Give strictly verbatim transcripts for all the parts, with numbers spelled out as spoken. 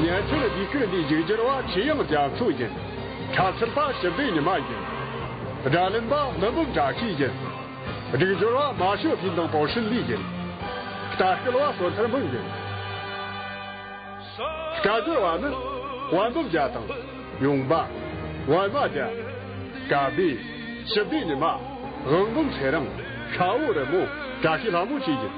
ཡན་ཆོད་ཟློས་གར་འདིའི་མཇུག་སྒྱུར་བ་ཆོས་དབྱངས་རྒྱ་མཚོ་ཡིན། འཁྲབ་ཁྲིད་པ་ཞི་བདེ་ཉི་མ་ཡིན། སྒྲ་ལེན་པ་ཀླུ་འབུམ་བཀྲ་ཤིས་ཡིན། སྒྲིག་སྦྱོར་བ་མ་ཞོ་ཕིན་དང་པོ་ཧྲིན་ལི་ཡིན། ལྟ་སྐུལ་བ་བསོད་ཐར་མོ་ཡིན། སྐད་སྒྱུར་བ་ནི་པད་འབུམ་རྒྱལ་དང་ཡུང་བ། པད་མ་རྒྱལ། སྐལ་བྷེ། ཞི་བདེ་ཉི་མ། དབང་འབུམ་ཚེ་རིང་། ཤ་བོ་རི་མོ། བཀྲ་ཤིས་ལྷ་མོ་བཅས་ཡིན།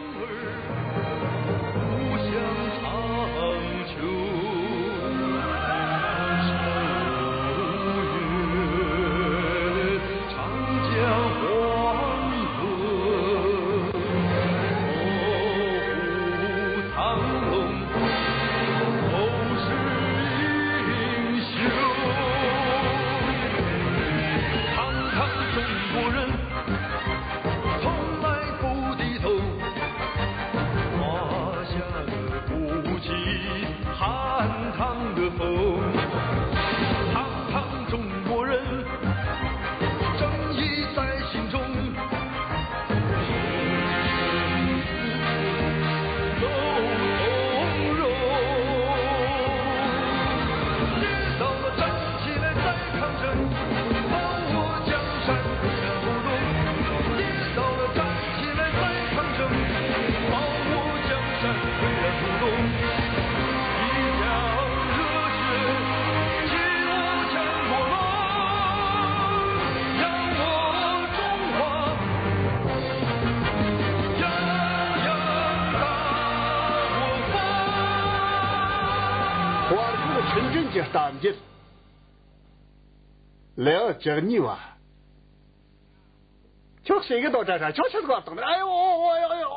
དཔའ་རྒོད་ཁྲི་འབྲིང་གི་གཏམ་རྒྱུད། ལེའུ་བཅུ་གཉིས་པ། ཁྱོད་ཤེས་གི་འདུག་དྲ་དྲ། ཁྱོད་ཆི་ཟིག་བཏང་ནི། ཨ་ཡོ། ཨ་ཡོ། ཨ་ཡོ།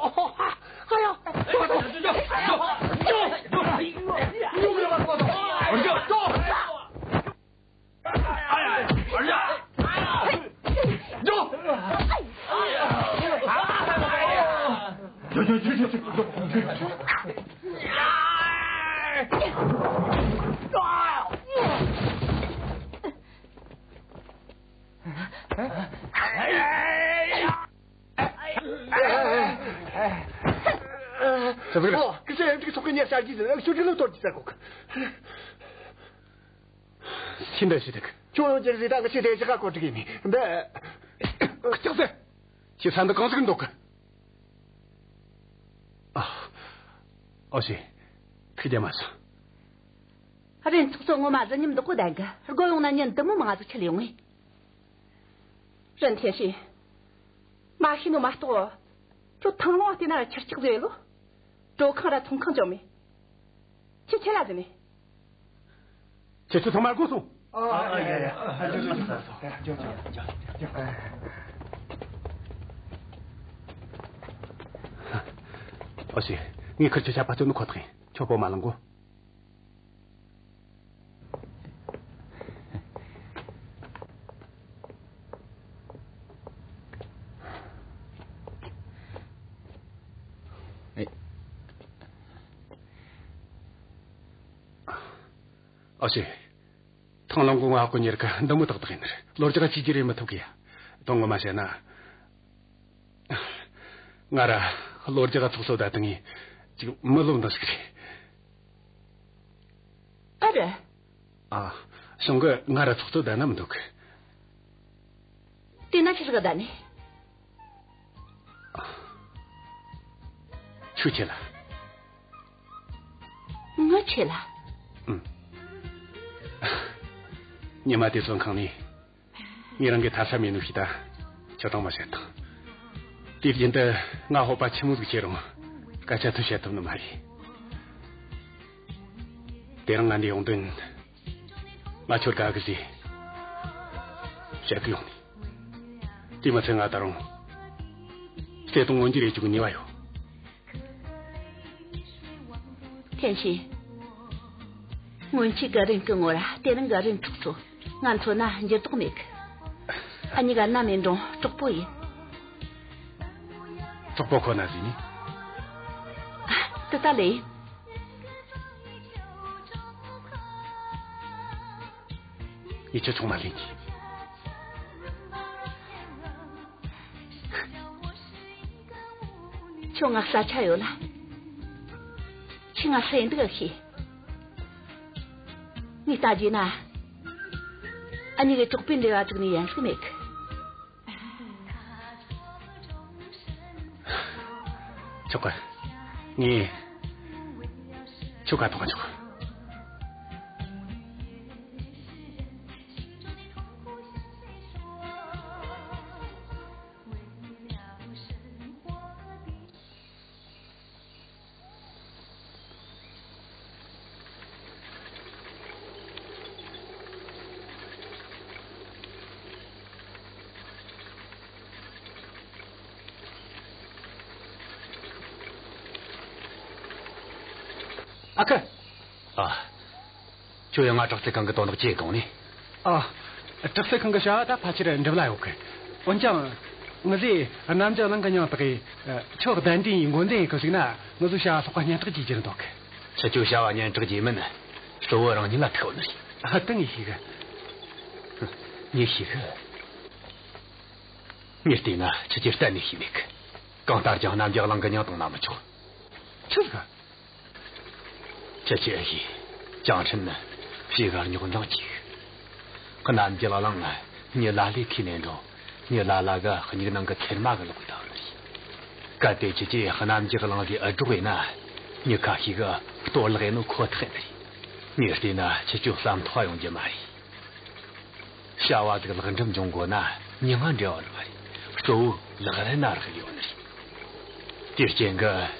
ཁྱེད་ཚོ་གི་ཉེར་ཆར་གྱིས་ཟེར། ཁྱོད་ཀྱི་ལོ་དོར་གྱིས་ཟེར་གོ། ཁྱེད་འདི་ཞིག་འདུག་ཁྱོད་ཡོང་རྒྱུ་རེད། ད་ངས་ཁྱེད་དེ་ཞིག་ག་གོ་སྒྲིག་ཡིན་ནི་འདི། ལྕགས་ཟེར། ཁྱེད་ས་འདི་གང་ཟིག་འདུག་གི། ཨ། ཨོ་ཤེ། ཐུགས་རྒྱལ་མ་སོང་། རེན་ཚོགས་གཙོ་ངོ་མ་གཟི་ཉམས་འདུག་གོ། ད་གི་སྒོ་ཡོང་ན་ཉིན་དུ་མོ་མང་ཟིག་ཁྲིད་ཡོང་ངས། རེན་ཐེ་ཤི། མ་ཤེས་ནོ་མ་གཏོགས། ཁྱོད་ཐང་ལོང་བལྟས་ན་ཁྱེར་ཆག་ཟེར་ལོ། གྲོ་ཁང་ར་ཚོང་ཁང་ཅོ་མེད། ཁྱེད་ཁྱེད་ལ་ཟེར་ནས། ཁྱེད་ཚོ་ཚང་མ་སྒོ་སོང་། ཨ། ཨ། ཡ་ཡ། ཨོ་ཤེ། ངས་ཁིར་ཆོ་ཆ་པ་ཚོ་ནི་ཁོ་ཐག་ཡིན། ཁྱོད་སྤོ་མ་ལང་གོ། ཨོ་ཤེ། ཐང་ལང་གོ་ང་ཧ་གོ་ཉེར་ཀ་འདི་མོ་ཏག་ཏག་ཡིན་ནི་རེད། ལོ་རྒྱག་ཅིག་ཅི་རེད་མི་ཐུབ་གི་ཡ། དོན་ངོ་མ་བཤད་ན། ང་ར་ལོ་རྒྱག་ཚོགས་གཙོ་ད་དུང་ངས་ཅིག་མི་ལོབས་འདི་ཟིག་རེད། ཨ་རེད། ཨ། གཞུང་གི་ང་ར་ཚོགས་གཙོ་ད་ན་མི་འདུག་གི། དེ་ན་ཆི་ཟིག་ག་ད་ནི། ཆུ་ཆེ་ལ། ངུ་ཆེ་ལ། ཨུམ། ཉི་མ་དེ་ཚོ་ཁང་ནས། ངས་རང་གི་ཐ་ས་མེད་ནོ་ཤི་ད། ཁྱོད་དྲང་མ་བཤད་དང་། དེ་བཞིན་དུ་ང་ཧོ་པ་ཆི་མོ་ཟིག་ཆེ་རུང་། སྐད་ཆ་ཐུ་བཤད་ཐུབ་ནི་མ་རེད། དེ་རིང་ང་འདི་ཡོང་དོན། ང་ཁྱོད་དགའ་གི་ཟིག་བཤད་གི་ཡོང་ནི། དེ་མ་ཚད་ང་ད་རུང་། བརྩེ་དུང་མངོན་འགྱུར་ཡེད་རྒྱུ་གི་ནུས་པ་ཡོད། ཐེན་ཤིན། སྔོན་ཆད་གི་རིན་གི་ངོ་ར་དེ་རིང་གི་རིན་ཚོགས་གཙོ། ང་མཚོན་ན་འགྱུར་ལྡོག་མེད་གི། ཨ་གཉིས་ཀ་ན་མེད་འགྲོ་གྲོགས་པོ་ཡིན། གྲོགས་པོ་ཁོ་ན་ཟིག་ནི། དེ་ད་ལེ། ཡིད་ཆེས་ཚང་མ་ལེན་གྱིས། ཁྱོད་ང་ས་ཆ་ཡོད་ལ། ཁྱོད་ང་ས་ཡིན་འདུག་ཤེས། ངས་ལྟ་རྒྱུ་ན། ཨ་ནི་གི་གྲོགས་པོའི་འབྲེལ་བ་བཙུགས་ནས་ཡན་ཟིག་མེད་གི། ཆོག་གི། ངས་ཁྱོད་ཀ་ཐོག་ཆོག་ཨ་ཁུ། ཨ། ཁྱོད་ཡང་ང་དྲག་རྩལ་ཁང་གི་དོན་དག་ཅི་གང་ནས། ཨ། དྲག་རྩལ་ཁང་གི་བྱ་བ་ད་ཕལ་ཆེར་འགྲུབ་ལ་ཡོད་གི། འོན་ཀྱང་། ངི་ཟེ་གནམ་རྒྱུད་གླིང་གི་མྱིང་བཏགས་ཡི། ཁྱོད་གདན་འདྲེན་ཡི་མགོ་འདྲེན་ཡི་གི་ཞིག་ན་ངི་ཟོ་བྱ་བ་ལྷག་པ་སྙན་གྲགས་ཀྱི་རྒྱུ་འདུག་གི། ཁྱེད་ཆོ་བྱ་བ་སྙན་གྲགས་ཀྱི་མིན། གཙོ་བོ་རང་ཉིད་ལ་ཐུག་ནི་རེད། ཨ། ད་ངས་ཤེས་གི། ངས་ཤེས་གི། ངས་བལྟས་ན་ཁྱེད་ཀྱིས་གཏན་ནས་ཤེས་མེད་གི། གང་ལྟར་ཀྱང་གནམ་རྒྱུད་གླིང་གི་མྱིང་བཏགས་ན་མི་ཆོག་ཆི་ཟིག་ཁྱེད་ཀྱིས་ཨེ་ཤེས། ཅང་ཁྲིན་ནི་ཕྱི་གར་རྙོག་འཛིང་གཅིག་གནམ་རྒྱུད་གླིང་ང་མྱི་ལ་ལས་ཁས་ལེན་འགྲོ། མྱི་ལ་ལ་ག་སྙིགས་ནང་གི་ཚེར་མ་གི་ལོག་གི་ད་བ་ནི་རེད། གལ་ཏེ་ཁྱེད་ཀྱིས་གནམ་རྒྱུད་གླིང་ལས་ཨེ་སྒྲོག་ཡིན་ན། མྱི་ཁ་ཤས་གི་གཏོར་བརླག་ཡིན་ནོ་ཁོ་ཐག་ཡིན་ནི་རེད། ངས་བལྟས་ན་ཁྱེད་ཆོ་བསམ་ཐོག་ཡོང་རྒྱུ་མ་རེད། བྱ་བ་ཟིག་ལེགས་འགྲུབ་འབྱུང་དགོས་ན་མྱིང་ང་འབྲེལ་བ་རེད་མ་རེད། གཙོ་བོ་ལག་ལེན་ན་རག་ཡོད་ནི་རེད། དེའི་རྐྱེན་གྱིས།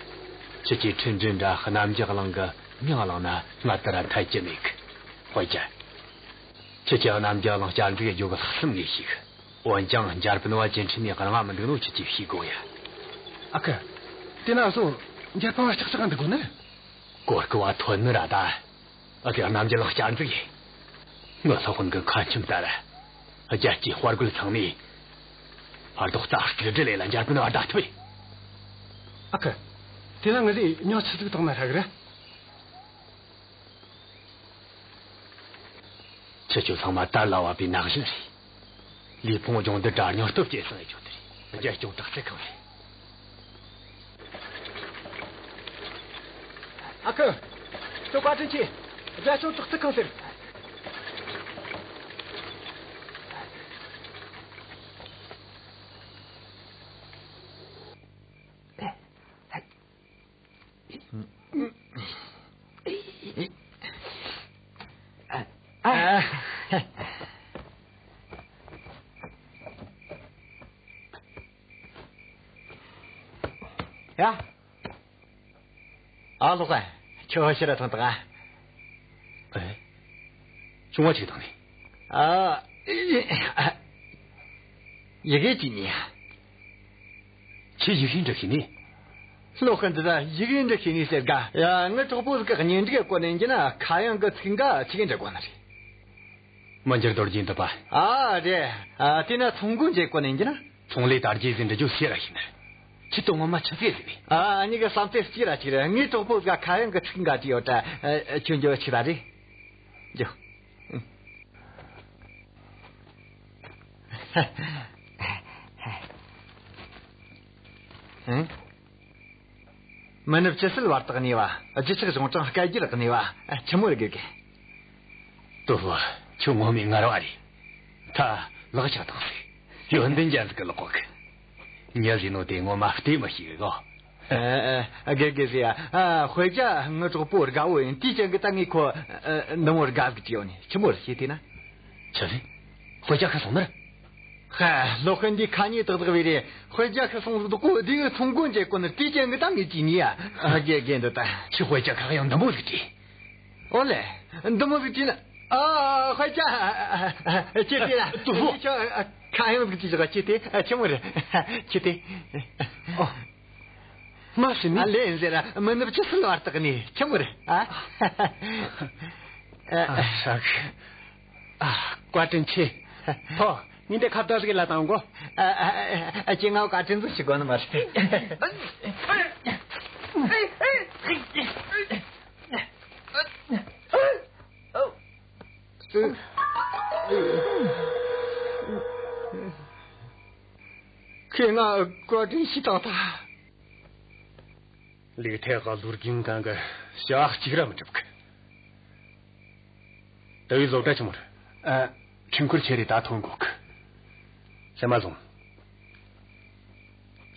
ཁྱེད་ཀྱིས་ཁྲིན་ཀྲིན་དྲ་གནམ་རྒྱུད་གླིང་གི་མྱིང་བླངས་ན་ང་ད་ར་འཐད་རྒྱུ་མེད་གི། དཔེ་ཆ། ཁྱེད་ཀྱིས་གནམ་རྒྱུད་གླིང་བསྐྱར་འཛུགས་ཡེད་རྒྱུ་གི་ལྷག་བསམ་ངས་ཤེས་གི། འོན་ཀྱང་འཇར་པན་བ་ཅིན་ཁྲིན་ནས་རང་ང་མི་འདུག་ནོ་ཁྱེད་ཀྱིས་ཤེས་དགོས་ཡ། ཨ་ཁུ། དེ་ན་སོ། འཇར་པན་བ་ལྕགས་ལྕགས་འདུག་གོ་ནི། གོ་སྐབས་བ་ཐོན་ནི་ར་ད། ཨ་ཀི་གནམ་རྒྱུད་གླིང་བསྐྱར་འཛུགས་ཡེད། ངའི་སློབ་དཔོན་གི་ཁ་ཆེམས་ལྟར། རྒྱལ་སྤྱིའི་དཔའ་རྒོད་ཚང་མས་ཕར་རྡོག་རྩ་གཅིག་སྒྲིལ་ལས་ལ་འཇར་པན་བ་བདའ་ཐུབ་ཡེད། ཨ་ཁུ། དེ་ན་ངི་ཟེ་མྱིང་ཆི་ཟིག་བཏགས་ན་ཧྲ་གི་རེད། ཁྱེད་ཆོ་ཚང་མ་དར་ལ་བབས་པའི་ན་གཞོན་རེད། ལུས་ཕུང་སྦྱོང་བརྡར་དྲ་སྙིང་སྟོབས་སྐྱེད་སྲིང་ཡེད་རྒྱུ་དེ་རེད། རྒྱལ་སྐྱོང་དྲག་རྩལ་ཁང་རེད། ཨ་ཁུ། ཁྱོད་བཀའ་དྲིན་ཆེ། རྒྱལ་སྐྱོང་དྲག་རྩལ་ཁང་ཟེར། ཡ། ཨ་ལོག་ཨ། ཁྱོད་ཕྱིར་ཐོན་དང་ཨ། ཨེ། བྱུང་བ་ཅིག་དང་ནི། ཨ། ཡི་གེ་ཅིག་ནི། ཁྱེད་ཡི་གེ་འབྲི་ཤེས་ནི། ལོ་ཧན་འདི་ད་ཡི་གེ་འབྲི་ཤེས་ནི་ཟེར་ག། ཡ། ངའི་གྲོགས་པོ་ཟིག་གི་གཉེན་སྒྲིག་གོ་ནས་འགྱིན་ན་ཁ་གཡང་གི་ཚིག་འགའ་ཅིག་འབྲི་དགོས་ནི་རེད། མི་འགྱུར་རྡོ་རྗེ་འདི་པ། ཨ་རེད། ཨ། དེ་ན་ཚོང་མགོ་འབྱེད་གོ་ནས་འགྱིན་ན། ཚོང་ལས་དར་རྒྱས་ཟིན་འདྲི་རྒྱུ་ཤེས་ར་ཤེས་ནི། ཁྱེད་དོན་ངོ་མ་ཆི་ཟེར་ཟིན་ནི། ཨ། ཨ་ནི་གི་བསམ་ཚུལ་གཅིག་ར་གཅིག་རེད། ངའི་གྲོགས་པོ་ཟིག་ག་ཁ་གཡང་གི་ཚིག་འགའ་ཅིག་ཡོད་དྲ། ཨ། ཁྱོད་འགྱོ་ཆི་ར་རེད། འགྱོ། ཨང་། མི་ནུབ་ཅི་སྲིད་བར་དག་གནས་པ། རྒྱུ་ཆགས་གཞུང་དྲང་སྐད་སྒྱུར་གནས་པ། ཆི་མོ་རེད་དགེ་རྒན། ཏོ་ཧྥུ། ཁྱོད་ངོ་མའི་ངར་བ་རེད། ད་ལག་ཆགས་དང་ཟིག་ཡོན་ཏན་ཅན་ཟིག་གི་ལག་གོ་གི། མྱི་ཟེར་ནོ་དེ་ངོ་མ་བལྟས་མི་ཤེས་གི་གོ། ཨ། ཨ། དགེ་རྒན་ཟེར་ཡ། ཨ། དཔེ་ཆ་ངའི་གྲོགས་པོ་དགའ་བོ་ཡིན། དེའི་རྐྱེན་གྱིས་ད་ངས་ཁོ། ཨ། འདི་མོ་དགའ་ཟིག་བྱས་ཡོད་ནི། ཆི་མོ་རེད་ཤེས་དེ་ན། ཆི་ཟིག་དཔེ་ཆ་ཁ་སོང་ནི་རེད། ཧ། ལོ་ཧན་འདི་ཁ་ཉེས་ཏག་ཏག་བས་རེད། དཔེ་ཆ་ཁ་སོང་ཟིག་དོག་གོ་དེ་ངའི་ཚོང་མགོ་འབྱེད་གོ་ནི། དེའི་རྐྱེན་གྱིས་ད་ངས་ཅི་ཉེས་ཡ། ཨ། དགེ་རྒན་འདི་ད། ཁྱོས་དཔེ་ཆ་ཁ་གཡང་འདི་མོ་ཟིག་བྲིས། ཨོ་ལེ། འདི་མོ་ཟིག་བྲིས་ན། ཨ། དཔེ་ཆ། ཁྱེད་དེ་ལ། ཏོ་ཧྥུ། ཁྱོད་ཁ་གཡང་ཟིག་བྲིས་ཟིག་ཁྱེད་དེ། ཆི་མོ་རེད། ཁྱེད་དེ། ཨོ། མ་ཤི་ནི། ཨ། ལེན་ཟེར་ར་མི་ནུབ་ཅི་སྲིད་བར་དག་ནི། ཆི་མོ་རེད། ཨ། ཨ། ཧྲ་གི། ཨ། བཀའ་དྲིན་ཆེ། ཐོ། ཉིན་དེ་ཁ་བརྡ་ཟིག་ལ་བཏང་གོ། ཨ། ཨ། ཨ། ཁྱེད་ང་བཀའ་དྲིན་ཟིག་ཞུ་དགོས་ནི་མ་རེད། ཁྱེད་ང་བཀའ་དྲིན་ཞུ་དང་ད། ལུག་ཐལ་ག་ལུར་གིན་གང་གི་ཞག་གཅིག་ར་མི་འགྲུབ་གི། བའི་བཟོ་གྲྭ་ཆུང་རེད། ཨ། ཁྲིམས་འཁུར་ཆེ་རེད། ད་ཐོན་གོ་གི། ཤ་མ་བཟུང་།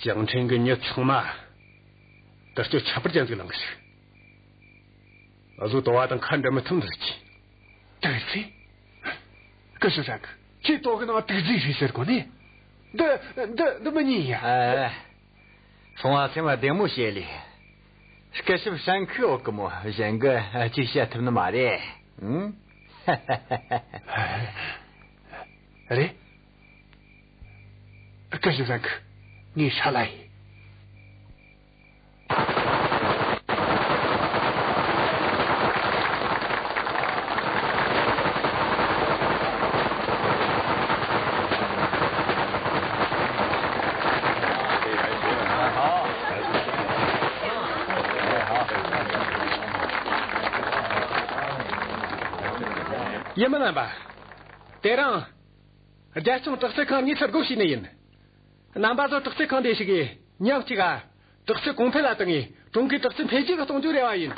ཅང་ཁྲིན་གི་མྱི་ཚང་མ་དུར་སྐྱོད་ཁྱད་པར་ཅན་ཟིག་ལངས་གི་ཞིག། འུ་ཟོ་དོ་བ་དང་ཁ་འབྲལ་མི་ཐུབ་འདི་ཟིག་གི། དུག་རྫས། སྐུ་ཞབས་ཧྲན་གི། ཁྱེད་དོ་གི་ནང་དུག་རྫས་ཞིག་ཟེར་གོ་ནི། འདི་འདི་འདི་མི་ཉན་ཡ། ཨ། སོང་བ་སེམས་བདེ་མོ་བྱེད་ལེ། སྐུ་ཞབས་ཧྲན་གི་འོག་གི་མོ་གཞན་གི་ཅིག་བཤད་ཐུབ་ནི་མ་རེད། ཨང་། རེད། སྐུ་ཞབས་ཧྲན་གི། ངས་ཧྲ་ལ་ཡིན། ཡིན་མིན་རྣམ་པ། དེ་རིང་རྒྱལ་སྐྱོང་དྲག་རྩལ་ཁང་གཉིས་ཚུར་རྒོལ་བྱས་ནི་ཡིན། རྣམ་པ་ཚོ་དྲག་རྩལ་ཁང་དེ་ཞིག་གིས་མཉམ་གཅིག་ག་དྲག་རྩལ་གོང་འཕེལ་ལ་བཏང་ངས་ཀྲུང་གོའི་དྲག་རྩལ་འཕེལ་རྒྱས་གཏོང་རྒྱུའི་རེ་བ་ཡིན།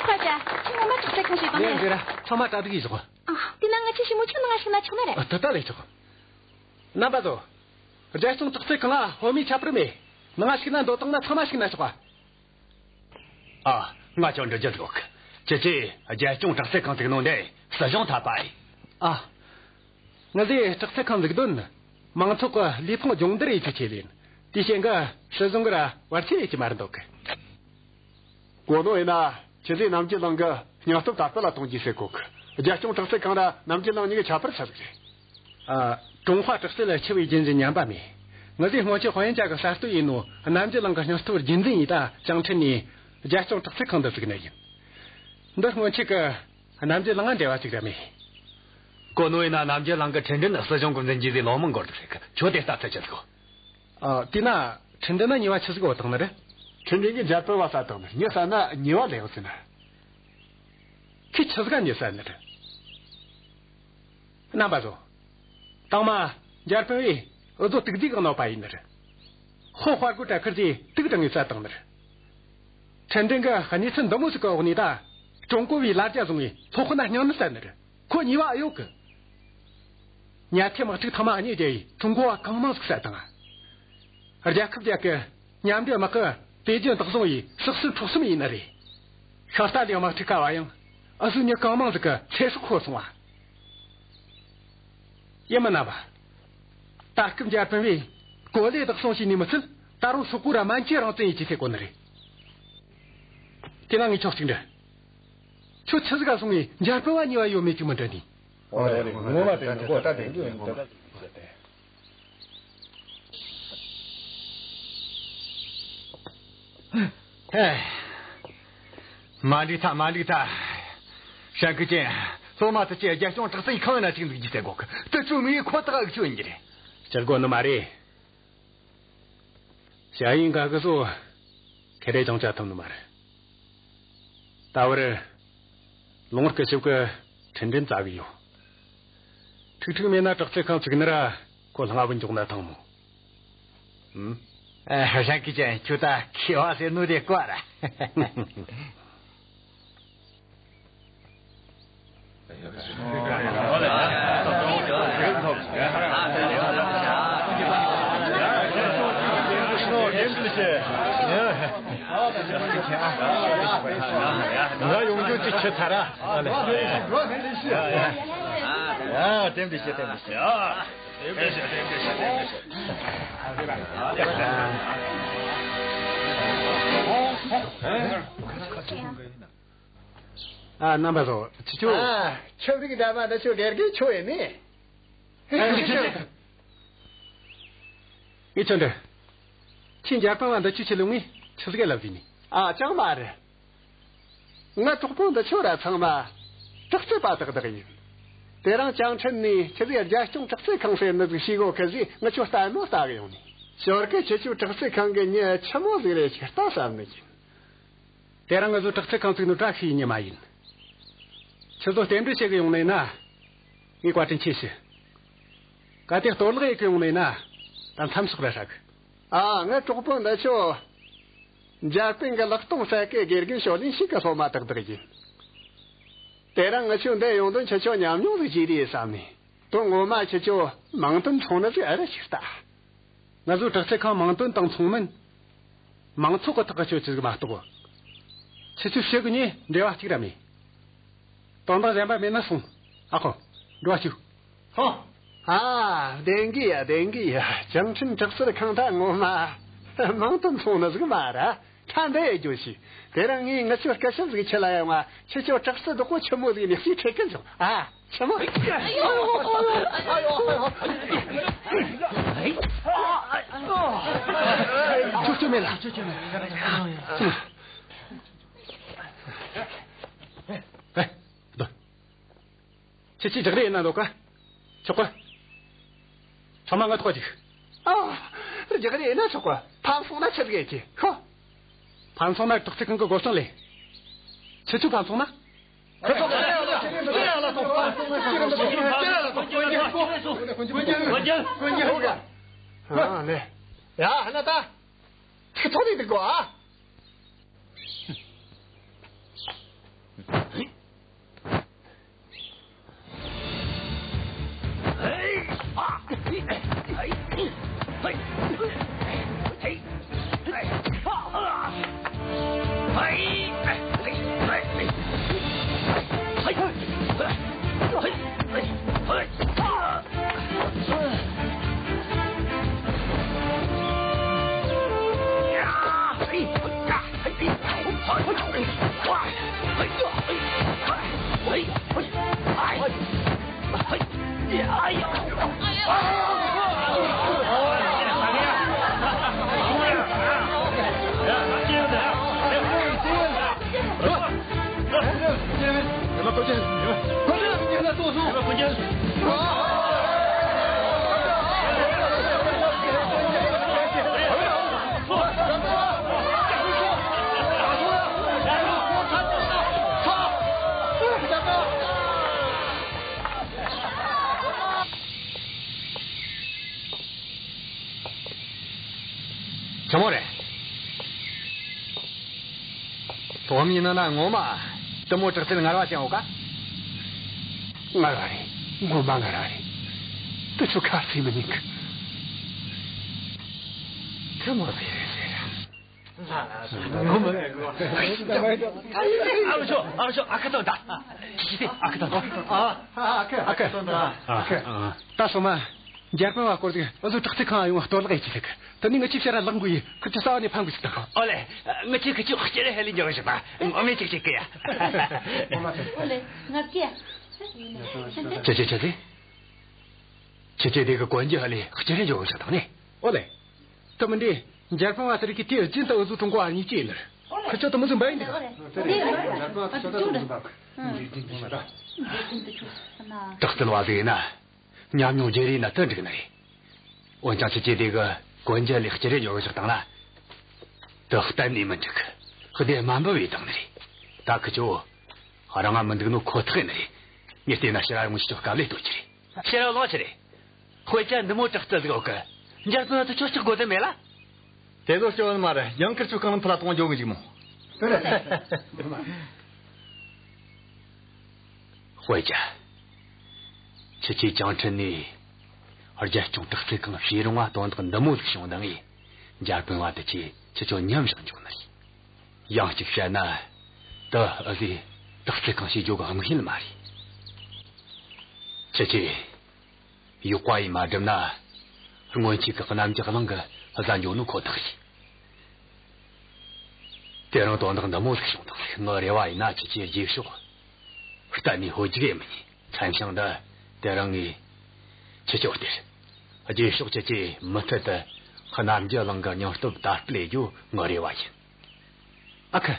ཁ་ཅ། ཁྱོད་ངོ་མ་དྲག་རྩལ་ཁང་ཞིག་བཏང་ནས། ལན་འདི་ར་ཚང་མ་གྲ་སྒྲིག་ཡིས་ཟོག། ཨ། དེ་ན་ང་ཆེ་ཞི་མོ་ཆུང་ནང་ང་ཞིག་ན་ཆོག་ནི་རེད། ཨ། ད་ད་ལས་ཆོག། རྣམ་པ་ཚོ། རྒྱལ་སྐྱོང་དྲག་རྩལ་ཁང་ལ་ཕོ་མོའི་ཁྱད་པར་མེད། ནང་ང་ཞིག་ན་འདོད་བཏང་ན་ཚང་མ་ཞིག་ན་ཆོག་པ། ཨ། ང་ཅང་འདྲི་རྒྱུ་འདུག། ཁྱེད་ཀྱིས་རྒྱལ་སྐྱོང་དྲག་རྩལ་ཁང་བཙུགས་ནོ་འདི་སྲིད་གཞུང་ཐད་པ་ཡིན། ཨ། ང་ཚོས་དྲག་རྩལ་ཁང་འཛུགས་དོན་མང་ཚོགས་ཀྱི་ལུས་ཕུང་སྦྱོང་བརྡར་ཡེད་རྒྱུའི་ཆེད་ཡིན། དེའི་རྐྱེན་གྱིས་སྲིད་གཞུང་གིས་ར་བར་ཆད་ཡེད་རྒྱུ་མ་རེད་འདོད་གི། གོ་ནོ་ཡིན་ན་ཁྱེད་ཚོས་རྣམ་རྒྱལ་གླིང་གི་སྙིང་སྟོབས་དར་སྤེལ་ལ་གཏོང་རྒྱུ་ཟེར་གོ་གི། རྒྱལ་སྐྱོང་དྲག་རྩལ་ཁང་ར་རྣམ་རྒྱལ་གླིང་གཉིས་ཀྱི་ཁྱད་པར་ཆི་ཟིག་རེད། ཨ། ཀྲུང་ཧྭ་དྲག་རྩལ་འཆི་བའི་རྒྱུན་ཟིག་ཉམས་པ་མེད། ང་ཚོས་སྔོན་ཆད་དཔོན་ཡོན་ཅན་གི་གསར་གཏོད་ཡིན་ནོ། རྣམ་རྒྱལ་གླིང་གི་སྙིང་སྟོབས་རྒྱུན་འཛིན་ཡིན། ད་ཅང་ཁྲིན་ནས་རྒྱལ་སྐྱོང་དྲག་རྩལ་ཁང་འདི་བཙུགས་ནི་ཡིན། འདི་སྔོན་ཆད་གི་རྣམ་རྒྱལ་གླིང་ང་འབྲེལ་བ་ཅིག་ར་མེད། གོ་ནོ་ཡིན་ན་རྣམ་རྒྱལ་གླིང་གི་ཁྲིན་ཀྲིན་ནི་སྲིད་གཞུང་གི་འཛིན་རྒྱུ་ཟིག་ལོ་མང་འགོར་འདུག་ཟེར་གི། ཁྱོད་དེ་ལྟ་ཚུལ་ཆི་ཟིག་གོ། ཨ། དེས་ན་ཁྲིན་ཀྲིན་ན་ཉེས་པ་ཆི་ཟིག་འོག་བཏང་ནི་རེད། ཁྲིན་ཀྲིན་གྱིས་འཇར་པན་བ་བསད་བཏང་ནི། མྱི་བསད་ན་ཉེས་པ་ལེན་ཟེར་ན། ཁྱོས་ཆི་ཟིག་ག་མྱི་བསད་ནི་རེད། རྣམ་པ་ཚོ། དང་མ་འཇར་པན་བས་འུ་ཚོ་དུག་རྫས་གང་གནོད་པ་ཡིན་ནི་རེད། ཧོ་དཔའ་རྒོད་གྲལ་ཁུར་ཚོས་དུག་དྲངས་ངས་བསད་བཏང་ནི་རེད། ཁྲིན་ཀྲིན་གྱིས་གནས་ཚུལ་འདི་མོ་ཟིག་གི་འོག་ནས་ད་ཀྲུང་གོ་བའི་ལ་རྒྱ་བཟུང་ངས་སློབ་དཔོན་ན་སྙིང་ནི་བསད་ནི་རེད། ཁོ་ཉེས་པ་ཨེ་ཡོད་གི། ཉལ་ཐའི་དམག་འཁྲུག་ཐེངས་མ་གཉིས་བརྒྱབ་ཡས་ཀྲུང་གོ་བ་གང་མང་ཟིག་བསད་བཏང་ང་། རྒྱལ་ཁབ་རྒྱལ་གི་མཉམ་འབྲེལ་དམག་གིས་པེ་ཅིན་བདག་བཟུང་ཡས་སྲོག་ཟིན་འཕྲོག་གསུམ་ཡས་ནི་རེད། ཤ་སྟག་ལའི་དམག་འཁྲུག་སྐབས་བ་ཡང་འུ་ཟོའི་མྱི་གང་མང་ཟིག་གི་ཚེ་སྲོག་ཤོར་སོང་བ། ཡིན་མིན་རྣམ་པ། ད་སྐབས་འཇར་པན་བས་གོ་ལའི་བདག་བཟུང་བྱས་ནས་མི་ཚད། ད་རུང་སོག་པོ་ར་མན་ཇུའི་རང་བཙན་ཡེད་རྒྱུ་ཟེར་གོ་ནི་རེད། དེ་ན་ངས་ཁྱོད་གཅིག་འདྲི། ཁྱོད་ཆི་ཟིག་ག་སོང་ངས་འཇར་པན་བ་ཉེས་པ་ཡོད་མེད་ཅིག་མི་འདྲི་ནི། ཨོ་རེད། ངོ་མ་དེ་ནི་གོ་ད་དེ་འདྲ་ཡིན་གོ། ཧེ། མ་འགྲིག་ཐལ། མ་འགྲིག་ཐལ། ཧྲན་ཀི་ཅན། སློབ་མ་དེ་ཚོས་རྒྱལ་སྐྱོང་དྲག་རྩལ་ཁང་ན་ཅིག་འཛུགས་རྒྱུ་ཟེར་གོ་གི། དེ་བཅོས་མི་ཁོ་ཐག་གི་བཅོས་ཡིན་གྱི་རེད། བཅོ་དགོས་ནི་མ་རེད། ཞ་ཡིན་ག་གི་ཚོ་ཁེ་རེ་ཅང་བཅའ་ཐུབ་ནི་མ་རེད། ད་བར་ལོང་སྐུ་ཞབས་ཀྱིས་ཁྲིན་ཀྲིན་བཙལ་གི་ཡོད། ཁྲིག་ཁྲིག་མེད་ན་དྲག་རྩལ་ཁང་བཙུགས་ནི་ར་ཁོ་ལྷང་ང་བུད་འཇོག་ན་ཐང་མོ། ཨུམ། ཨ། ཧྲན་ཀི་ཅན། ཁྱོད་ད་མཁས་པ་ཟེར་ནོ་དེ་བཀའ་ར། ང་ཡོང་རྒྱུ་ཅིག་ཁྱེད་ཚར་ར། ཨ་ལེ། ཨ། དེ་འདྲ་བྱེད། དེ་འདྲ་བྱེད། ཨ། རྣམ་པ་ཚོ། ཁྱེད་ཆོ། ཨ། ཆབ་རིག་འདྲ་མ་འདི་ཆོ་དགེ་རྒན་ཁྱོད་ཡིན་ནི། ངས་ཁྱོད་འདྲི། ཁྱོད་འཇར་པན་བ་འདི་ཆོའི་ཆེད་ལ་ངས་ཆི་ཟིག་ལབ་ཟིན་ནི། ཨ། ཅང་མ་རེད། ང་གྲོགས་པོ་འདི་ཆོ་ར་ཚང་མ་དྲག་རྩལ་པ་དག་དག་ཡིན། དེ་རིང་ཅང་ཁྲིན་ནས་ཁྱེད་ཚོས་རྒྱལ་སྐྱོང་དྲག་རྩལ་ཁང་ཟེར་ནི་ཟིག་ཤེས་གོ་གི་ཟེར་ངས་ཁྱོད་ལྟ་ནོ་ལྟ་གི་ཡོང་ནི། ཞོར་གི་ཁྱེད་ཆོའི་དྲག་རྩལ་ཁང་གི་མྱི་ཆི་མོ་ཟིག་རེད་ཅིག་ལྟ་བསམ་ནི་ཡིན། དེ་རིང་ང་ཚོ་དྲག་རྩལ་ཁང་བཙུགས་ནོ་བཀྲ་ཤིས་ཡིན་ནི་མ་ཡིན། ཁྱེད་ཚོ་རྟེན་འབྲེལ་བྱེད་གི་ཡོང་ནི་ན། ངས་བཀའ་དྲིན་ཆེ་ཞུ། གལ་ཏེ་གཏོར་བརླག་ཡེད་གི་ཡོང་ནི་ན། ད་མཚམས་འཇོག་ར་ཧྲ་གི། ཨ། ངའི་གྲོགས་པོ་འདི་ཆོ་འཇར་པན་གི་ལག་སྟོང་ཟ་མཁན་དགེ་རྒན་ཞའོ་ལིན་ཞིག་གི་སློབ་མ་དག་དག་ཡིན། དེ་རིང་ང་ཆོ་འདི་ཡོང་དོན་ཁྱེད་ཆོ་ཉམས་མྱོང་ཟིག་བྱས་རེད་བསམ་ནས། དོན་ངོ་མ་ཁྱེད་ཆོ་མིང་དོན་མཚུངས་ནི་ཟིག་ཨེ་རེད་ཟེར་ད། ང་ཚོའི་དྲག་རྩལ་ཁང་མིང་དོན་དང་མཚུངས་མིན། མང་ཚོགས་ཀྱི་ཐག་གི་ཆོད་ཆོད་ཟིག་མ་གཏོགས། ཁྱེད་ཆོ་ཕྱི་གི་ནས་འབྲེལ་བ་གཅིག་ར་མེད། དོན་དག་གཞན་པ་མེད་ན་སོང་། ཨ་ཁོ། འགྲོ་བ་བཅུག་ཧོ། ཨ། བདེན་གི་ཡ། བདེན་གི་ཡ། ཅང་ཁྲིན་དྲག་རྩལ་ཁང་ད་ངོ་མ་མིང་དོན་མཚུངས་ནི་ཟིག་མ་ར། ཁྲ་འདི་ཡི་རྒྱུ་ཞིག་དེ་རིང་ངས་ངི་ཆོ་སྐུ་ཞབས་ཟིག་ཁྲིད་ལ་ཡོང་ང་། ཁྱེད་ཆོ་དྲག་རྩལ་རྡོག་པོ་ཆི་མོ་ཟིག་ནས་ཞིག་ཁྲིད་གི་འཇུག་ཨ། ཆི་མོ། ཨ་ཡོ། ཨ་ཡོ། ཨ་ཡོ། ཅོ་ཅོ་མེད་ལ། ཅོ་ཅོ་མེད། ཨེ། ཁྱེད་ཀྱིས་རྒྱག་རེས་ཡེད་ན་འདོད་ག་ཆོག་གི། ཚང་མ་ང་ཐོག་ཅིག་ཨ། རྒྱག་རེས་ཡེད་ན་ཆོག་གི། ཕམ་སོང་ན་ཆི་ཟིག་ཡེད་རྒྱུ་ཤོག་ཕམ་སོང་ན་དྲག་རྩལ་ཁང་གི་སྒོ་སྲུང་ལས། ཁྱེད་ཆོ་ཕམ་སོང་ན། ཨ་ལེ། ཡ་ཧ་ན་ད། ཚིག་ཐོག་ནས་འདུག་གོ་ཨ། ཆི་མོ་རེད། སློབ་མའི་ནང་ན་ངོ་མ་དེ་མོ་དྲག་རྩལ་ངར་བ་ཅན་ཡོད་ག་ངར་བ་རེད། ངོ་མ་ངར་བ་རེད། དེ་ཚོ་ཁ་ཚིག་མི་ཉན་གི། དེ་མོ་ཟེར་རེད་ཟེར། ཨ་ལོ་ཤོ། ཨ་ལོ་ཤོ། ཨ་ཁུ་དང་ད། ཨ་ཁུ། ཨ་ཁུ། ཨ་ཁུ། ད་སོ་མ། འཇར་པན་བ་སྐོར་ཟིག་འུ་ཚོ་དྲག་རྩལ་ཁང་ཡོང་བ་གཏོར་བརླག་ཡེད་ཀྱི་ཟིག་དེ་ནས་ངི་ཆོ་ཕྱིར་ར་ལངས་དགོས་ཡི། ཁུ་ཆོ་རྩ་བ་ནས་ཕམ་དགོས་ཟིག་དང་། ཨོ་ལེ། ངི་ཆོ་ཁུ་ཆོ་སྐྱེལ་ར་ཧེ་ལས་འཇོག་བཞག་པ། ངོ་མ་ཅིག་ཅིག་གི་ཡ། ཨོ་ལེ། ང་སྐྱེལ། ཅི་ཅི་ཅི་ཟིག་ཁྱེད་ཀྱིས་དེ་གི་གོན་རྒྱུ་ཧ་ལས་སྐྱེལ་ར་འཇོག་བཞག་དང་ནི། ཨོ་ལེ། དེ་མིན་དེ། འཇར་པན་བ་ཟེར་གི་དེ་རྒྱུན་དུ་འུ་ཚོའི་ཀྲུང་གོ་བ་གཉིས་ཀྱི་ཡིན་ནི། ཁུ་ཆོ་དེ་མོ་ཟིག་འབའ་ཡིན་འདུག་དྲག་རྩལ་བ་ཟིག་ཡིན་ན། ཉམས་མྱོང་བརྗེ་རེས་ན་དེ་འགྲིག་ནི་རེད། འོན་ཀྱང་ཁྱེད་ཀྱིས་དེ་གི་གོན་རྒྱུ་ལས་སྐྱེལ་ར་འཇོག་བཞག་བཏང་ན། དེ་གཏན་ནས་མི་འགྲིག་གི། བདེ་དམའ་འབེབས་ཡེད་བཏང་ནི་རེད། ད་ཁུ་ཆོ། རང་ང་མི་འདུག་ནོ་ཁོ་ཐག་ཡིན་ནི་རེད། ངས་བལྟས་ན་ཕྱིར་ར་ཡོང་ཆོག་སྐབས་ལས་སྟོར་གྱི་རེད། ཕྱིར་ར་ལོངས་ཆི་རེད། དཔེ་ཆ་འདི་མོ་དྲག་རྩལ་ཟིག་ཡོད་གི། འཇར་པན་བ་དེ་ཆོ་སྐྲག་དགོས་དོན་མེད་ལ། དེ་ཚོ་སྐྱོན་མ་རེད། ཡང་ཁུ་ཆོ་གང་ལ་ཕུ་ལ་གཏོང་འཇོག་གི་ཞིག་མོ། དཔེ་ཆ། ཁྱེད་ཀྱིས་ཅང་ཁྲིན་ནས་རྒྱལ་སྐྱོང་དྲག་རྩལ་ཁང་བྱས་རུང་བ་དོན་དག་འདི་མོ་ཟིག་བྱུང་དང་ངས། འཇར་པན་བ་དེ་ཆོ་ཁྱེད་ཆོ་མཉམ་བཞག་འཇོག་ནི་རེད། ཡང་གཅིག་བཤད་ན། དེ་འུ་ཟོས་དྲག་རྩལ་ཁང་བྱེད་རྒྱུ་གི་དམིགས་ཡུལ་མ་རེད། ཁྱེད་ཀྱིས། ཡག་པ་ཡེ་མ་བསྒྲུབས་ན། སྔོན་ཆད་ཀྱི་གནམ་གྱི་གླིང་གི་བཟའ་འགྱོ་ནོ་ཁོ་ཐག་རེད། དེ་རིང་དོན་དག་འདི་མོ་ཟིག་བྱུང་དང་། ངའི་རེ་བ་ཡིན་ན་ཁྱེད་ཀྱིས་རྗེས་ཕྱོགས་གཏན་ནས་ཧོལ་རྒྱུག་ཡེ་མི་ཉན། མཚམས་བཞག་འདི་དེ་རིང་ངས་ཁྱེད་ཆོ་སྟེར། རྗེས་ཕྱོགས་ཁྱེད་ཀྱིས་མུ་མཐུད་དུ་གནམ་གྱི་གླིང་གི་སྙིང་སྟོབས་དར་སྤེལ་ཡེ་རྒྱུ་ངའི་རེ་བ་ཡིན། ཨ་ཁུ།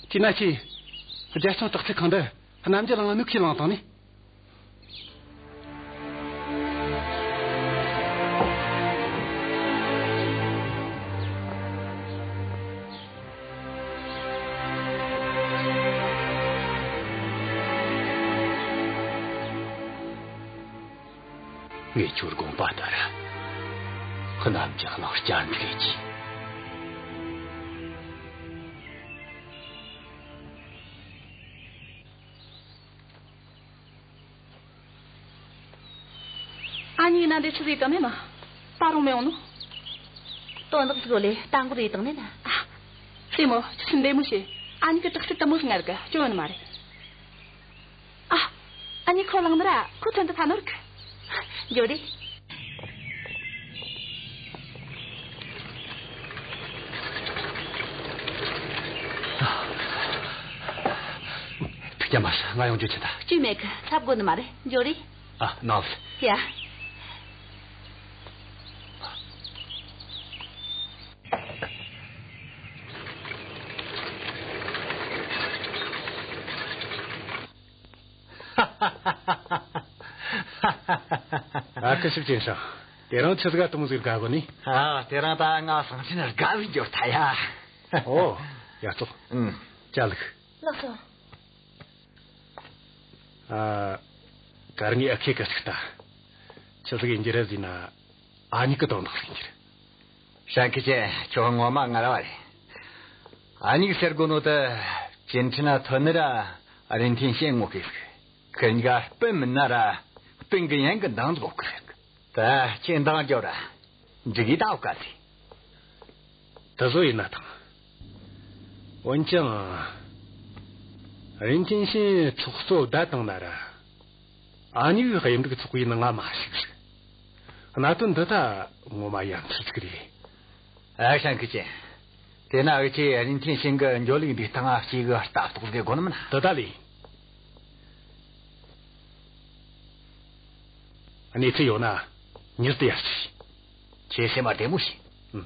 དེས་ན་ཁྱོས་རྒྱལ་སྐྱོང་དྲག་རྩལ་ཁང་འདི་གནམ་གྱི་གླིང་ནས་ཁས་བླངས་བཏང་ནི། ངས་ཁྱོའི་དགོངས་པ་ལྟར་གནམ་གྱི་གླིང་བསྐྱར་འཛུགས་ཡེ་རྒྱུ། ཨ་ནི་ན་འདི་ཆི་ཟིག་ག་མེད་མ། ད་རུང་མི་ཡོང་ནོ། དོན་དག་ཟིག་ལས་ད་འགོར་ཡེ་བཏང་ནས་ན། ཨ། སྲས་མོ་ཆི་ཟིག་འདེམས་མོ་བྱེད། ཨ་ནི་གི་དྲག་རྩལ་དུ་མོ་ཟིག་ང་རིག་སྐྱོན་ཡོད་ནི་མ་རེད། ཨ། ཨ་ནི་ཁོ་ལངས་ནི་ར་ཁོ་ཐོན་དུ་ཕ་ནོར་གི། འགྱོ་རེ། ཐུགས་རྒྱལ་མ་ས། ང་ཡོང་རྒྱུ་ཆེ་ད། ཅི་མེད་གི། ཚབ་དགོས་ནི་མ་རེད། འགྱོ་རེ། ཨ། ནོར། ཡ། ཨ་ཁུ་ཞིབ་ཅིན་ཧྲང་། དེ་རིང་ཆི་ཟིག་ག་དུམ་བུ་ཟིག་དགའ་གོ་ནི། ཨ། དེ་རིང་ད་ང་ཞིང་ཆེན་དགའ་བའི་འབྱོར་ཐལ་ཡ། ཨོ། ཡ་ཙོག་ཨང་། ཅ་ལག་ལགས་སོ། ཨ། གར་ངའི་ཨ་ཁེ་གི་ཚིག་ལྟ། ཆི་ཟིག་ཡིན་རྒྱུ་རེད་ཟེར་ན། ཨ་ནི་གི་དོན་དག་ཡིན་རྒྱུ་རེད། ཧྲན་ཁི་ཅན། ཁྱོད་ངོ་མ་ངར་བ་རེད། ཨ་ནི་གི་ཟེར་གོ་ནོ་དེ་ཅིན་ཁྲིན་ན་ཐོན་ནི་ར་རིན་ཐེན་ཤིན་ངོ་ཤེས་ཟིག་ཁི་གཉིས་ཀ་སྤུན་མིན་ན་ར་སྤུན་གི་ཡན་གི་འདང་ཟིག་གོ་གི་ཟིག་ད་ཁྱེད་འདང་རྒྱོབ་ར་འགྲིག་གི་ད་འོ་ག་ཟིག་དེ་བཟོ་ཡིན་ན་ཐང་། འོན་ཀྱང་། རིན་ཆེན་ཤིན་ཚོགས་གཙོ་བདའ་བཏང་ན་ར། ཨ་ནི་གི་གཡུ་འབྲུག་ཚོགས་པའི་ནང་ང་མ་ཞུགས་ཟིག་གནད་དོན་འདི་ད་ངོ་མ་ཡ་མཚར་ཟིག་རེད། ཨ། ཧྲན་ཁི་ཅན། དེ་ན་འུ་ཆོས་རིན་ཆེན་ཤིན་གི་འགྱོ་ལུགས་འདི་སྟེང་ང་གཅིག་གི་ལྟ་རྟོག་ཟིག་དགོ་ནི་མིན་ན། དེ་ད་ལས། གནས་ཚུལ་ཡོད་ན་མྱུར་དུ་ཡར་ཞུ། ཁྱེད་སེམས་མ་བདེ་མོ་བྱོས། ཨང་།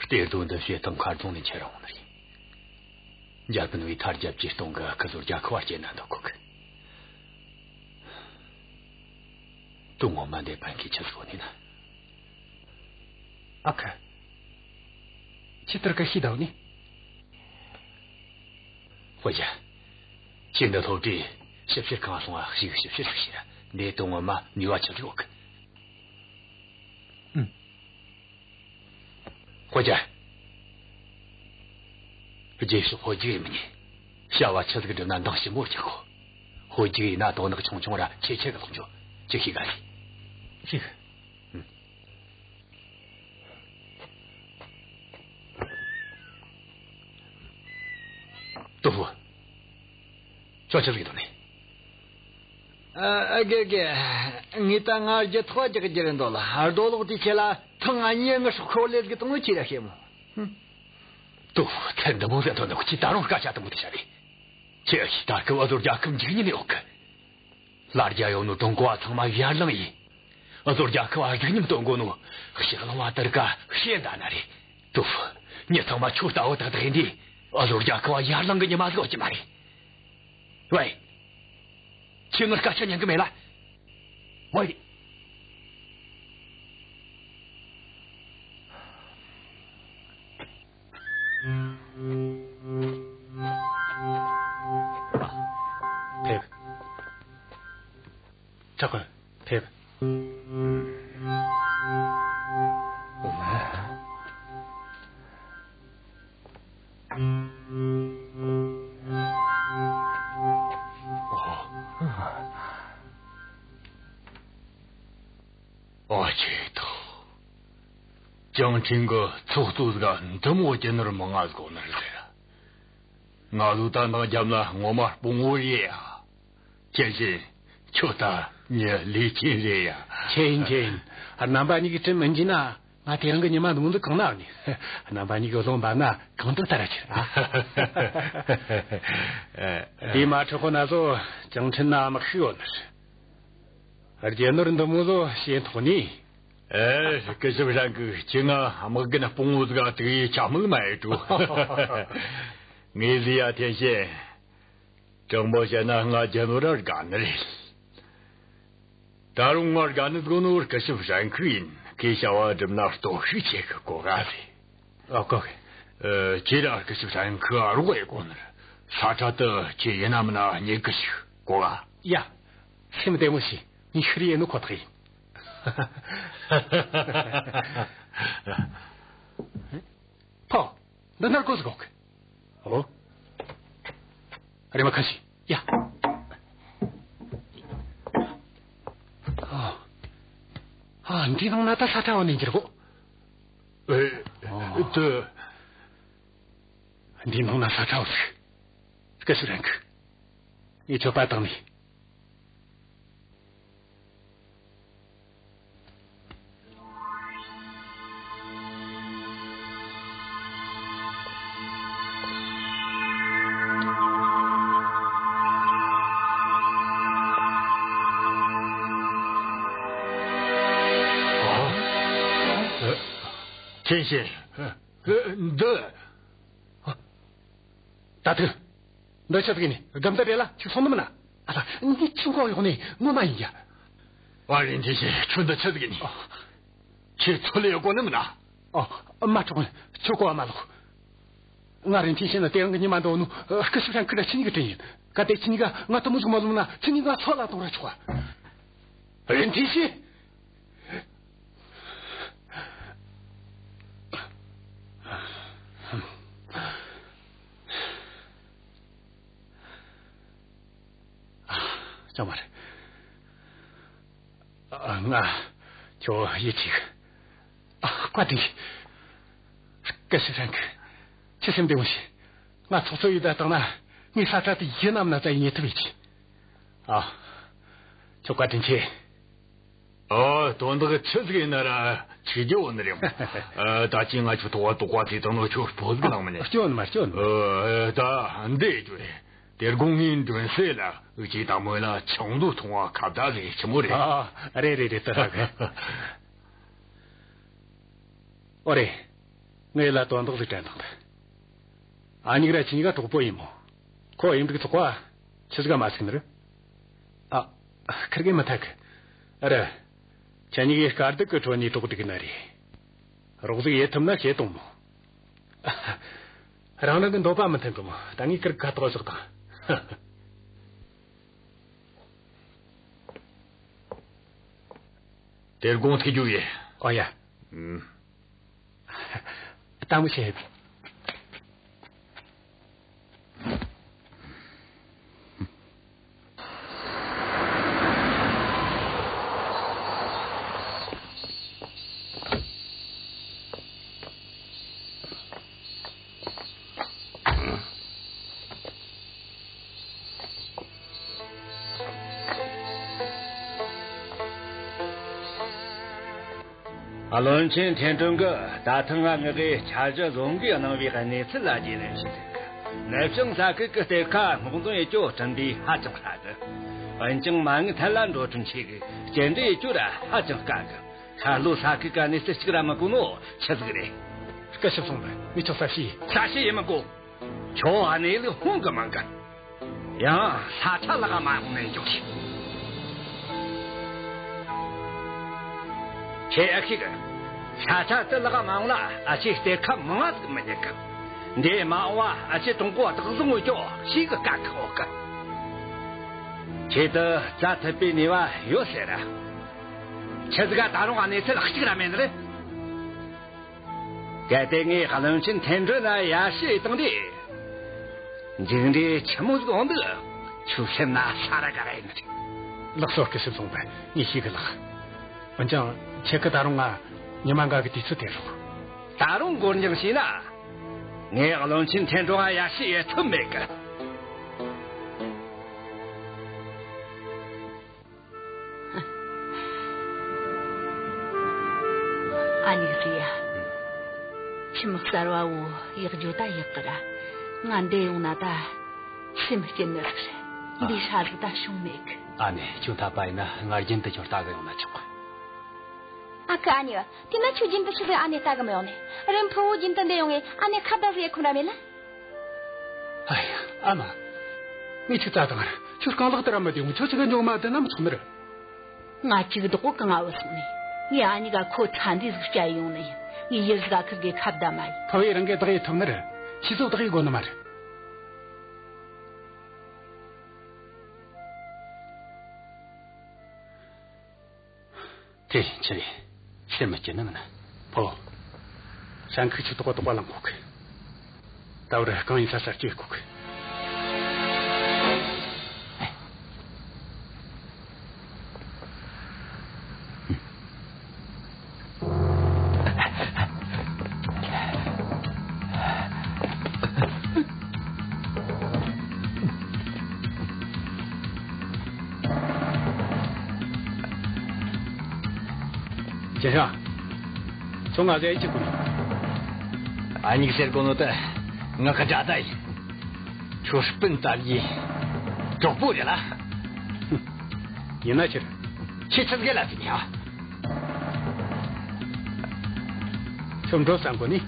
གཏེར་རྡོ་འདི་བྱེ་ཐང་མཁར་རྫོང་ནས་འཁྱེར་འོང་ནི་རེད། འཇར་པན་བས་ཐར་རྒྱབ་ཀྱི་སྟོང་གི་ཁི་ཟོར་རྒྱལ་ཁབ་བ་སྐྱེལ་ན་འདོད་གོ་གི། དོན་ངོ་མ་འདི་ཕན་ཁེ་ཆི་ཟིག་ནི་ན། ཨ་ཁུ། ཁྱེད་དེར་ག་ཤི་ད་ནི། ཧོ་ཡ། ཁྱེད་འདི་སློབ་གྲྭའི་ཞིབ་བཤེར་ཁང་སོང་ང་ཞིག་ཞིབ་བཤེར་ཞིག་བྱོས་ར། འདི་དོན་ངོ་མ་ནུས་པ་ཆི་ཟིག་ཡོད་གི། ཨང་། ཧོ་ཡ། རྗེས་སུ་ཧོ་རྒྱུག་ཡེ་མི་ཉན། བྱ་བ་ཆི་ཟིག་སྒྲུབ་ན་འདང་ཞིབ་མོ་རྒྱག་གོ། ཧོ་རྒྱུག་ཡེ་ན་དོན་དག་ཆུང་ཆུང་ར་ཆེ་ཆེ་གི་ལོག་འགྱོ། ཅིག་ཤེས་ག་ལེ། ཤེས། ཨང་། ཏོ་ཧྥུ། ཁྱོད་ཆི་ཟིག་འདོད་ནི། ཨ། ཨ། དགེ་རྒན། ངས་ད་ང་རྒྱུ་ཐོག་རྒྱག་རྒྱུ་རེད་འདོད་ལ། རྡོ་སློག་དེའི་ཆེད་ལ་ཐེངས་ང་གཉིས་ངི་སྲོག་ཁོ་ལས་ཟིག་བཏང་ནོ་ཁྱེད་ར་ཤེས་མོ། ཧུམ། ཏོ་ཧྥུ། ཚེ་འདི་མོ་ཟེར་དོན་དག་ཁྱེད་ད་རུང་སྐད་ཆ་དུ་མོ་དེ་བཤད་རེད། ཁྱེད་ཨ་ཤི་ད་སྐབས་ཨ་ཟོ་རྒྱལ་ཁབ་འཇིག་ཉེན་ཡོད་གི། ལ་རྒྱ་ཡོད་ནོ་ཀྲུང་གོ་བ་ཚང་མ་ཡར་ལངས་ཡིན། ཨ་ཟོ་རྒྱལ་ཁབ་བ་རིག་ཉམས་སྟོན་དགོ་ནོ་ཕྱི་གླིང་བ་དེར་ག་ཤེས་ད་ན་རེད། ཏོ་ཧྥུ། མྱི་ཚང་མ་ཁྱོད་ལྟ་བུ་ཏག་ཏག་ཡིན་དུས་ཨ་ཟོ་རྒྱལ་ཁབ་བ་ཡར་ལངས་གི་ཉི་མ་ཟིག་ཡོད་ཀྱི་མ་རེད། ཝེ། ཁྱེད་ངའི་སྐད་ཆ་ཉན་གི་མེད་ལ། ཝེ། ཕེབས། ཁྲག་གི་ཕེབས། ཨ་ཅེ་ཐོ། ཅང་ཁྲིན་གི་ཚོགས་གཙོ་ཟིག་འདི་མོ་རྒྱུ་ནོར་མང་ང་ཟིག་ཡོད་ནི་རེད་ཟེར། ང་ལོ་ད་ནང་རྒྱབ་ན་ངོ་མ་སྤོང་བོ་རེད་ཡ། ཁྱེད་ཀྱིས་ཁྱོད་ད་མྱི་ལས་ཆེན་རེད་ཡ། ཆེན་ཆེན། རྣམ་པ་གཉིས་ཀྱི་དྲིན་མི་འཇིགས་ན། ང་དེ་རིང་གི་ཉི་མ་ནོར་འདུག་གང་ན་ནི། རྣམ་པ་གཉིས་ཀྱི་བློ་འབབ་ན་གང་དུ་ལྟ་ར་ཁྱེར་ཨ། དེ་མ་འཕྲོག་གོ་ན་བཟོ་ཅང་ཁྲིན་ན་དམག་ཤུགས་ཡོད་ནི། རྒྱུ་ནོར་འདི་མོ་བཟོ་ཞེན་ཐོག་ནི། ཨེ། སྐུ་ཞབས་ཧྲན་གི་ཁྱེད་ང་དམག་རྒན་སྤུང་བོ་ཟིག་དུག་ཡེ་ཆ་མིག་མ་ཡེ་ཀྲུ། ངས་ཟེར་ཡ་ཐེན་ཤེ། དྲང་པོ་བཤད་ན་ང་རྒྱུ་ནོར་ར་དགའ་ནི་རེད། ད་རུང་ང་དགའ་ནི་ཟིག་ནོ་སྐུ་ཞབས་ཧྲན་ཁི་ཡིན། ཁོས་བྱ་བ་སྒྲུབ་ན་སྟོབས་ཤུགས་ཆེ་གི་གོ་ག་ཟེ། ཨ་གོ་གི། ཨ། ཁྱེད་ར་སྐུ་ཞབས་ཧྲན་ཁི་ཨ་རོགས་ཡེ་གོ་ནི་ར། ས་ཁྲ་དུ་ཁྱེད་ཡིན་ན་མིན་ན་རྙེད་གི་ཞིག་གོ་ག་ཡ། སེམས་བདེ་མོ་བྱོས། ངས་ཤི་རི་ཡེ་ནོ་ཁོ་ཐག་ཡིན། ཕོ། འདི་ནར་གོ་ཟིག་གོ། ཨོ། རེམ་མ་ཁ་ཤི། ཡ། ཨ། ཨ། འདི་ནང་ན་ད་ས་ཁྲ་བ་ནས་འགྱུར་གོ། ཨེ། ཨོ། དེ། འདི་ནང་ན་ས་ཁྲ་བ་ཟིག་སྐད་ཤུགས་རན་གི། ངས་ཁྱོད་པ་བཏང་ནས། ཨ། ཨ། ཨ། ཆིན་ཤིན། ཨ། ཨ། འདི། ཨ། ད་ཐུག་འདི་ཆི་ཟིག་ཡིན་ནི། སྒམ་དུ་རེད་ལ་ཁྱོད་སོང་ནི་མིན་ན། ཨ་ད། ངས་ཁྱོད་འགོག་ཡོང་ནི་ངོ་མ་ཡིན་ཡ། ཨ། རིན་ཆེན་ཞིང་ཁྱོད་འདི་ཆི་ཟིག་ཡིན་ནི། ཨ། ཁྱོད་ཚོ་ལས་ཡོད་གོ་ནི་མིན་ན། ཨ། མ་གྲོགས། ཁྱོད་གོ་བ་མ་ལོག་ང་རིན་ཆེན་ཞིང་ན་དེ་རིང་གི་ཉི་མ་འདི་ནོ་སྐུ་ཞབས་ཧྲན་ཁི་ར་ཁྱེད་གཉིས་ཀྱི་དྲིན་ཡིན། གལ་ཏེ་ཁྱེད་གཉིས་ཀ་ང་དུ་མོ་ཟིག་མ་ལོངས་ན་ཁྱེད་གཉིས་ཀ་སོད་ལ་གཏོང་ར་ཆོག་རིན་ཆེན་ཞིང་། ཨ། ཅང་མ་རེད། ཨ། ང་ཁྱོད་ཡིད་ཆེས་གི། ཨ། བཀའ་དྲིན་ཆེ། སྐུ་ཞབས་ཧྲན་ཁི། ཁྱེད་སེམས་བདེ་མོ་བྱོས། ང་ཚོགས་གཙོ་ཡེ་བསྡད་བཏང་ན་ངས་ས་ཁྲ་དེ་ཡིན་ནམ་ན་ཙ་ཡེ་ཉེ་ཐུབ་ཡེ་ཆི། ཨ། ཁྱོད་བཀའ་དྲིན་ཆེ། ཨོ། དོན་དག་ཆི་ཟིག་ཡིན་ན་ར་ཆིག་རྒྱུ་བོ་ནི་རེད། ཨ། ད་ཅི་ང་ཆོ་ཐོག་བ་དོགས་པ་དེ་དང་ནོ་ཁྱོད་སྤོ་ཟིག་ལང་མི་ཉན། སྐྱོན་མ་སྐྱོན། ཨོ། ད་འདི་ཡེ་རྒྱུ་རེད། དེ་དགོང་ངའི་མགྲོན་གསེབ་ལ་འུ་ཅག་དང་མོ་ལ་ཆང་དུ་འཐུང་བ་ཁ་བརྡ་ཟིག་ཆི་མོ་རེད། ཨ། རེད་རེད་རེད། དེ་ར་གི། ཨོ་རེད། ངས་ལ་དོན་དག་ཟིག་དྲན་བཏང་ཐལ། ཨ་མྱེས་ར་ཁྱེད་གཉིས་ཀ་གྲོགས་པོ་ཡིན་མོ། ཁོ་ཡིན་འདུག་ཚོགས་པ་ཆི་ཟིག་ག་མ་ཟིག་ནི་རེད། ཨ། ཁིར་གེ་མི་ཐད་གི། ཨ་ར། ཁྱེད་གཉིས་ཀས་དཀའ་སྡུག་གི་ཁྲོད་ནས་གྲོགས་སྒྲིག་གི་ནི་རེད། རོགས་ཟིག་ཡེ་ཐུབ་ན་བྱེད་གཏོང་མོ། རང་རང་གི་འདོད་པ་མི་མཐུན་གི་མོ། ད་ངས་ཁིར་ཁ་ཐོག་བཞག་དང་། དེ་དགོང་ཐུག་རྒྱུ་ཡིན། ཨོ་ཡ། ཨུམ། ལྟད་མོ་བྱེད། བློན་ཆེན་ཐེན་ཀྲུང་གིས་ད་ཐེངས་ང་ངི་གི་འཆར་གཞི་བཟོ་འགོད་གནང་བའི་གནས་ཚུལ་ལ་རྒྱུས་ལོན་ཞུས་ཟིན། ནུབ་བྱང་ས་ཁུལ་གྱི་གཏེར་ཁ་སྔོག་འདོན་ཡེད་རྒྱུ་གྲུབ་འབྲས་ཧ་ཅང་ཧྲ་གི། འོན་ཀྱང་མ་དངུལ་ཐད་ལ་འགྲོ་གྲོན་ཆེ་གི། སྐྱེལ་འདྲེན་ཡེད་རྒྱུ་ར་ཧ་ཅང་དཀའ་གི། ཤར་ལྷོ་ས་ཁུལ་ག་གནས་ཚུལ་གཅིག་ར་མི་གོ་ནོ་ཆི་ཟིག་རེད། སྐུ་ཞབས་སུང་པེ། ངས་ཁྱོད་གསལ་བཤད། གསལ་བཤད་ཡེ་མི་དགོས། ཁྱོད་ཨ་ནེ་ལུག་ཧོང་གི་མང་གི། ཡང་ས་ཁྲ་ལག་མ་ཡོང་ནས་འཇོག་གི། ཁྱེད་ཨ་ཁི་གི། ས་ཁྲ་དེ་ལག་མ་ཡོང་ལ་ཨ་ཆེ་གཏེར་ཁ་མང་ང་ཟིག་མི་རྙེད་གི། འདི་མ་འོངས་བ་ཨ་ཆེ་ཀྲུང་གོ་བདག་བཟུང་འོས་ཅོག་ཞིག་གི་དཀའ་ཁག་འོག་གི། ཁྱེད་དུ་བཙལ་ཐུབ་པའི་ནུས་པ་ཡོད་ཟེར་ར། ཆི་ཟིག་ག་ད་རུང་གནས་ཚུལ་གཅིག་ར་མེད་ནི་རེད། གལ་ཏེ་ངས་བློན་ཆེན་ཐེན་ཀྲུང་ལ་ཡར་ཞུ་ཡེ་བཏང་དུས། མཇུག་འབྲས་ཆི་མོ་ཟིག་འོང་འདུག་ཁྱོད་སེམས་ན་ས་ར་ག་ར་ཡིན་ནི་རེད། ལགས་སོ། སྐུ་ཞབས་སུང་པེ། ངས་ཤེས་གི་ལགས། འོན་ཀྱང་ཁྱེད་ཀྱིས་ད་རུང་ང་ཉི་མ་འགའ་གི་དུས་ཚོད་སྟེར་རོགས། ད་རུང་འགོར་འགྱངས་བྱས་ན། ངས་བློན་ཆེན་ཐེན་ཀྲུང་ང་ཡར་ཞུ་ཡེ་ཐུབ་མེད་གི། ཨ་ནེ་ཟེར་ཡ། ཁྱིམ་གསར་བ་བོ་ཡག་རྒྱུ་ད་ཡག་གི་ར། ང་འདི་ཡོང་ན་ད་སེམས་སྐྱིད་ནི་ཟིག་རེད། འདི་ཧྲ་ཟིག་ད་བྱུང་མེད་གི། ཨ་ནེ། ཁྱོད་འཐད་པ་ཡིན་ན་ང་རྒྱུན་དུ་ཁྱོད་ལྟ་གི་ཡོང་ན་ཆོག་གི། ཨ་ཁུ། ཨ་ནེ། དེ་ན་ཁྱོད་རྒྱུན་དུ་ཆི་ཟིག་ཨ་ནེ་ལྟ་གི་མི་ཡོང་ནི། རིན་ཕུ་བོ་རྒྱུན་དུ་འདི་ཡོང་ངས་ཨ་ནེ་ཁ་བརྡ་ཟིག་ཡེ་ཁོམ་ར་མེད་ལ། ཨ་ཡ། ཨ་མ། ངས་ཁྱོད་ལྟ་དང་། ཁྱོད་རྐང་ལག་དེ་ར་མི་བདེ་འོང་། ཁྱོད་ཅིག་གི་འཇོག་མ་བསྡད་ན་མི་ཆོག་ནི་རེད། ང་ཅིག་བདག་པོ་གང་ང་བུད་སོང་ནས། ངས་ཨ་ནེ་ག་ཁོ་ཚ་འདི་ཟིག་སྐྱ་ཡོང་ནི་ཡིན། ངས་ཡུལ་ཟིག་ག་ཁིར་གི་ཁ་བརྡ་མ་ཡེ། ཕ་བས་རང་གིས་བདག་ཡེ་ཐུབ་ནི་རེད། ཁྱེད་ཚོ་བདག་ཡེ་དགོས་ནི་མ་རེད། ཁྱེད་ཁྱེད་རེད། སེམས་མི་སྐྱིད་ནི་མིན། ཕོ། ཧྲང་ཁུ་ཆུ་དོག་དོག་ལངས་གོ་གི། ད་བར་གང་ཡིན་ས་ས་སྐྱེ་གོ་གི། ཅེ་ཧྲ། ཁྱོད་ང་ཟེར་ཅི་གོ་ནི། ཨ་ཉིག་ཟེར་གོ་ནོ་ད་ང་ག་དྲ་ད་ཡིན། ཁྱོད་སྤུན་ལྟ་བུའི་གྲོགས་པོ་རེད་ལ། ཡིན་ན་ཕྱིར། ཁྱེད་ཆི་ཟིག་ལ་དེ་ནས་ཨ། ཁྱོད་འགྲོ་བསམ་གོ་ནི།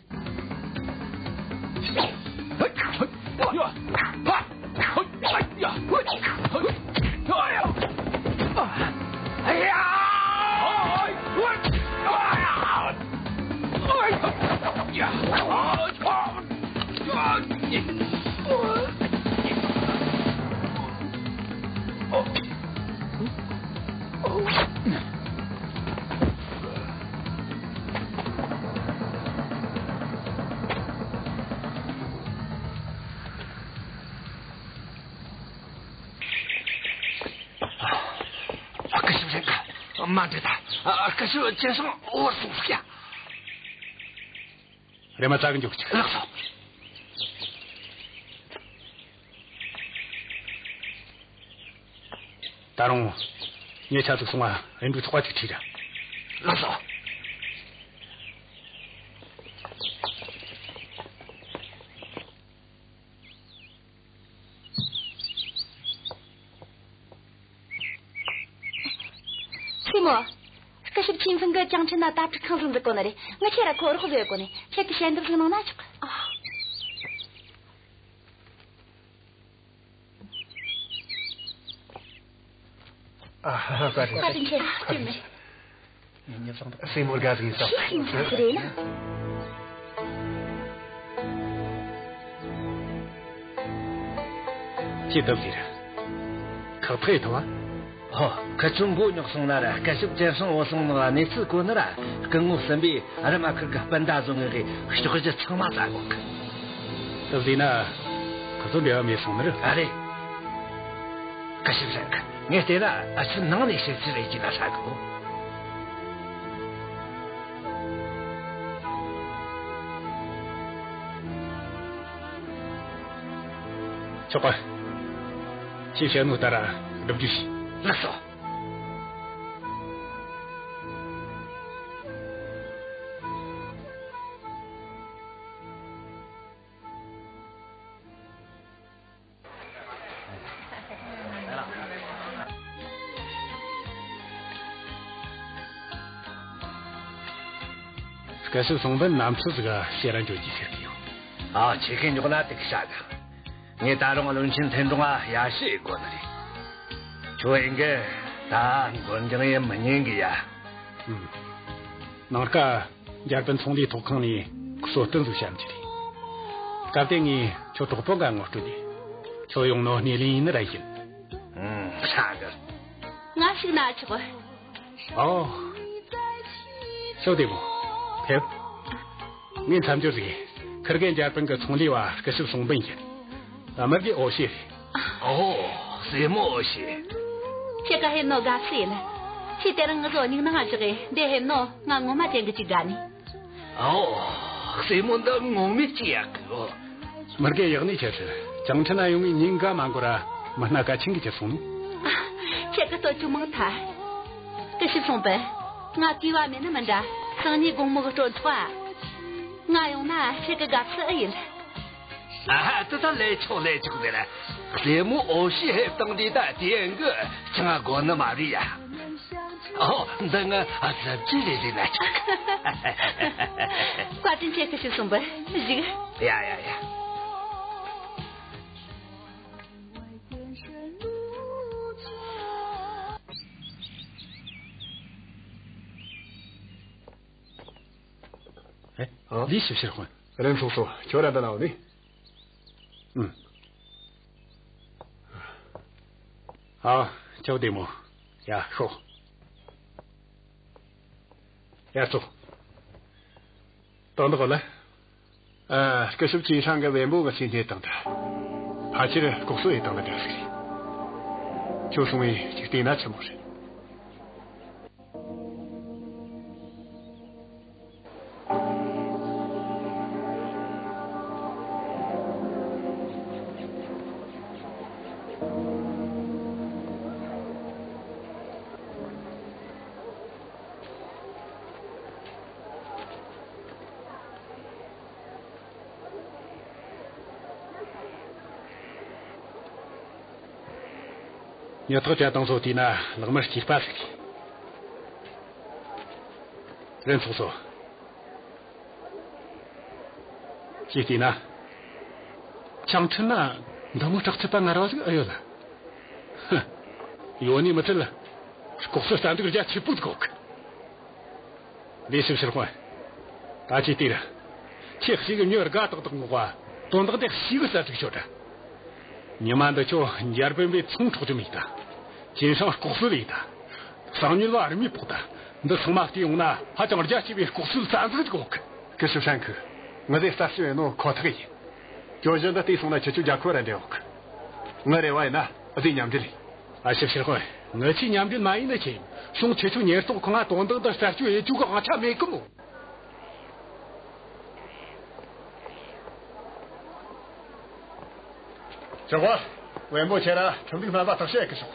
སྐུ་ཞབས་རེད་ག་མ་འདྲི་ད། སྐུ་ཞབས་ཅེ་སང་འོར་སོང་ཟིག་ཡ། རེམ་མ་ཙག་གི་འཇུག་ཅིག་ལགས་སོ། ད་རུང་ཉེ་ཆར་ཟིག་སོང་བ་ཨེ་འབྲུ་ཚོགས་པ་ཅིག་ཁྲིད་ར། ལགས་སོ། སྲས་མོ། སྐུ་ཞབས་ཆིན་ཧྥིང་གི་ཅང་ཁྲིན་ན་དྭ་ཕྲུག་ཁང་ཟིག་འཛུགས་གོ་ནི་རེད། ངས་ཁྱེད་ར་ཁོ་རོགས་བཟོ་གོ་ནི། ཁྱེད་ཀྱི་ཞལ་འདེབས་ཟིག་གནང་ན་ཆོག་གི། ཨ། ཨ་ཧ་ཧ། བཀའ་དྲིན་ཆེ། བཀའ་དྲིན་ཆེ། སྲས་མོ་དགའ་ཟིག་ཡིན་ས། ཤེས་ཤིང་ས་ཟིག་རེད་ན། ཅི་འདུག་ཟེར། ཁག་ཐེག་ཐུབ་བ། ཧོ། ཁི་ཆོ་མགོ་རྙོག་སོང་ན་ར་སྐུ་ཞབས་ཅེ་སང་འོ་སོང་ནོ་གནས་ཚུལ་གོ་ནི་ར། སྐུ་ངོ་གསུམ་པས་རི་མ་ཁུར་གི་སྤུན་ཟླ་བཟོ་ངེས་གི་ཤོག་གཞི་ཚང་མ་ཟ་གོ་གི། དེ་བཟོས་ན་ཁོ་ཚོ་འབྲེལ་བ་མེད་སོང་ནི་རེད། ཨ་རེད། སྐུ་ཞབས་རང་གི་ངས་བལྟས་ན་ཨ་ཆུ་ནང་ནས་ཕྱིར་ཚུར་རེ་གྱིས་ན་ཧྲ་གི། ཆོག་ག་ཁྱེད་བཤད་ནོ་ལྟར་སྒྲུབ་རྒྱུ་བྱོས། ལགས་སོ། སྐུ་ཞབས་སུང་པིན་ནམ་ཚོད་ཟིག་ག་ཕྱིར་ར་འགྱོ་རྒྱུ་ཟེར་གི་ཡོད། ཨ། ཁྱེད་ཀྱིས་མགྱོགས་ན་དེ་གི་ཧྲ་གི། ངས་ད་རུང་བློན་ཆེན་ཐེན་ཀྲུང་ང་ཡར་ཞུ་དགོ་ནི་རེད། ཁྱོད་ཡིན་གི་ད་མགོ་འགྱང་ཡེ་མི་ཉན་གི་ཡ། ཨུམ། ནངས་ཀ་འཇར་པན་ཚོང་ལས་ཐོག་ཁང་ནས་གསོལ་སྟོན་ཟིག་བཤམས་རྒྱུ་རེད། སྐབས་དེ་ངས་ཁྱོད་གྲོགས་པོ་འགའ་ངོ་སྤྲོད་དེ། ཁྱོད་ཡོང་ནོ་སྣེ་ལེན་ཡེ་ནི་ར་ཡིན། ཨུམ། ཧྲ་གི། ང་ཞིག་ན་ཆོག་གི། ཨོ། ཤོག་བདེ་མོ། ཕེབས། ངས་མཚམས་སྦྱོར་ཟིག་ཁིར་གེ་འཇར་པན་གི་ཚོང་ལས་བ་སྐུ་ཞབས་སུང་པིན་ཡིན། མི་དགེ་འོ་ཤེས་རེད། ཨོ། སྲས་མོ་འོ་ཤེས། ཁྱེད་ཀ་ཧེ་ནོ་དགའ་བསུ་ཡིན། ཁྱེད་དེ་རིང་ངུ་ཟོ་སྙིང་ནང་བཞག་གི་འདི་ཧེ་ནོ་ང་ངོ་མ་དྲན་གི་ཅིག་དགའ་ནི། ཨོ། སྲས་མོ་འདི་ངོ་མས་ཅི་ཡག་གི། མི་དགེ་ཡག་ནི་ཁྱེད་ཚོས་ཅང་ཁྲིན་ན་ཡོང་ངས་ཉིན་འགའ་མ་འགོར་ར་མི་སྣ་གལ་ཆེན་གི་ཁྱེར་སོང་ནི། ཁྱེད་ཀྱི་སྟོད་ཆུ་མང་ཐལ། སྐུ་ཞབས་སུང་པིན། ང་གུས་པ་མེད་ནི་མི་འདྲ། སང་ཉིན་དགོང་མོ་གི་སྤྲོ་ཚོགས་ཨ། ང་ཡོང་ན་ཁྱེད་ཀྱི་དགའ་བསུ་ཨེ་ཡིན། ཨ་ཧ། དེ་ད་ལས་ཆོག་ལས་ཆོག་ཟེར། སྲས་མོ་འོ་ཤེས་ཕེབས་བཏང་དུས་ད་དེ་ཡན་གི་ཅང་དགོ་ནི་མ་རེད་ཡ། ཨོ། འདི་ང་གཟབ་གྱི་རེད་ཟེར་ན་ཆོག་བཀའ་དྲིན་ཆེ། སྐུ་ཞབས་སུང་པིན། བཞུགས། ཡ་ཡ་ཡ། ཨེ། ཨ། ལི་ཞིབ་ཕྱིར་ཧོན། རེན་སོང་སོ། ཁྱོད་ར་འདི་ན་འོ་ནི། ཨུམ། ཨ། ཁྱོད་བདེ་མོ། ཡ། ཤོག་ཡར་ཙོག། དོན་དག་ལ། ཨ། སྐུ་ཞབས་ཅིན་ཧྲང་གི་བེམ་པོ་གི་སེམས་ནད་དང་འདྲ། ཕལ་ཆེར་ལྐོག་གསོད་ཡེད་བཏང་ནི་འདྲ་ཟིག་རེད། ཁྱོད་སོང་ངས་ཅིག་བལྟས་ན་ཆི་མོ་རེད། མྱི་ཐག་བཅད་བཏང་སོ་བལྟས་ན་ལག་དམར་སྐྱེས་པ་ཟིག་རེད། ཚོགས་གཙོ། ཅིག་བལྟས་ན། ཆང་ཁྲིད་ན་འདི་མོ་དྲག་ཚུལ་པ་ངར་བ་ཟིག་ཨེ་ཡོད་ལ། ཧི། ཡོད་ནི་མི་ཚད་ལ། ལྐོག་གསོད་རྩ་འཛུགས་རྒྱ་ཆེ་པོ་ཟིག་གོ་གི། ལས་བྱེད་ཕྱིར་ཧོན། ད་ཅི་ལྟོས་ར། ཁྱེད་ཞིག་གི་མྱི་དགའ་ཏག་ཏག་ངོ་བ། དོན་དག་དེ་ཞིག་གི་གསར་ཚིག་ཤོད་དྲ། ཉི་མ་འདི་ཆོ་འཇར་པན་པའི་ཚོང་འཕྲོག་རྒྱུ་མེད་ད། ཅིན་ཧྲང་ལྐོག་གསོད་ཡེད་ད། གསང་ཉུལ་བ་རི་མོའི་ཕོག་ད། འདི་ཚང་མ་བལྟས་ཡོང་ན་ཧ་ཅང་རྒྱ་ཆེ་བའི་ལྐོག་གསོད་རྩ་འཛུགས་ཅིག་ཡོད་གི། སྐུ་ཞབས་ཧྲན་ཁི། ངི་དེ་གསར་ཞུ་ཡིན་ནོ་ཁོ་ཐག་ཡིན། གྱོད་གཞི་འདི་བལྟས་སོང་ན་ཁྱེད་ཆོ་རྒྱལ་ཁབ་ར་འབྲེལ་ཡོད་གི། ངི་རེ་བ་ཡིན་ན་ཨ་ཙི་མཉམ་འབྲེལ་ཡིན། ཨ་ཞིབ་ཕྱིར་ཧོན། ངི་ཆོས་མཉམ་འབྲེལ་མ་ཡིན་ནི་ཆེ། གཞུང་ཁྱེད་ཆོ་ཉེན་རྟོག་ཁང་ང་དོན་དག་འདི་རྩད་གཅོད་ཡེད་རྒྱུ་གི་དབང་ཆ་མེད་གི་མོ། ཇོ་བོ། བེམ་པོ་ཁྱེད་ར་ཁྲིམས་ལུགས་སྨན་པ་བརྟག་དཔྱད་ཡེད་གི་ཤོག།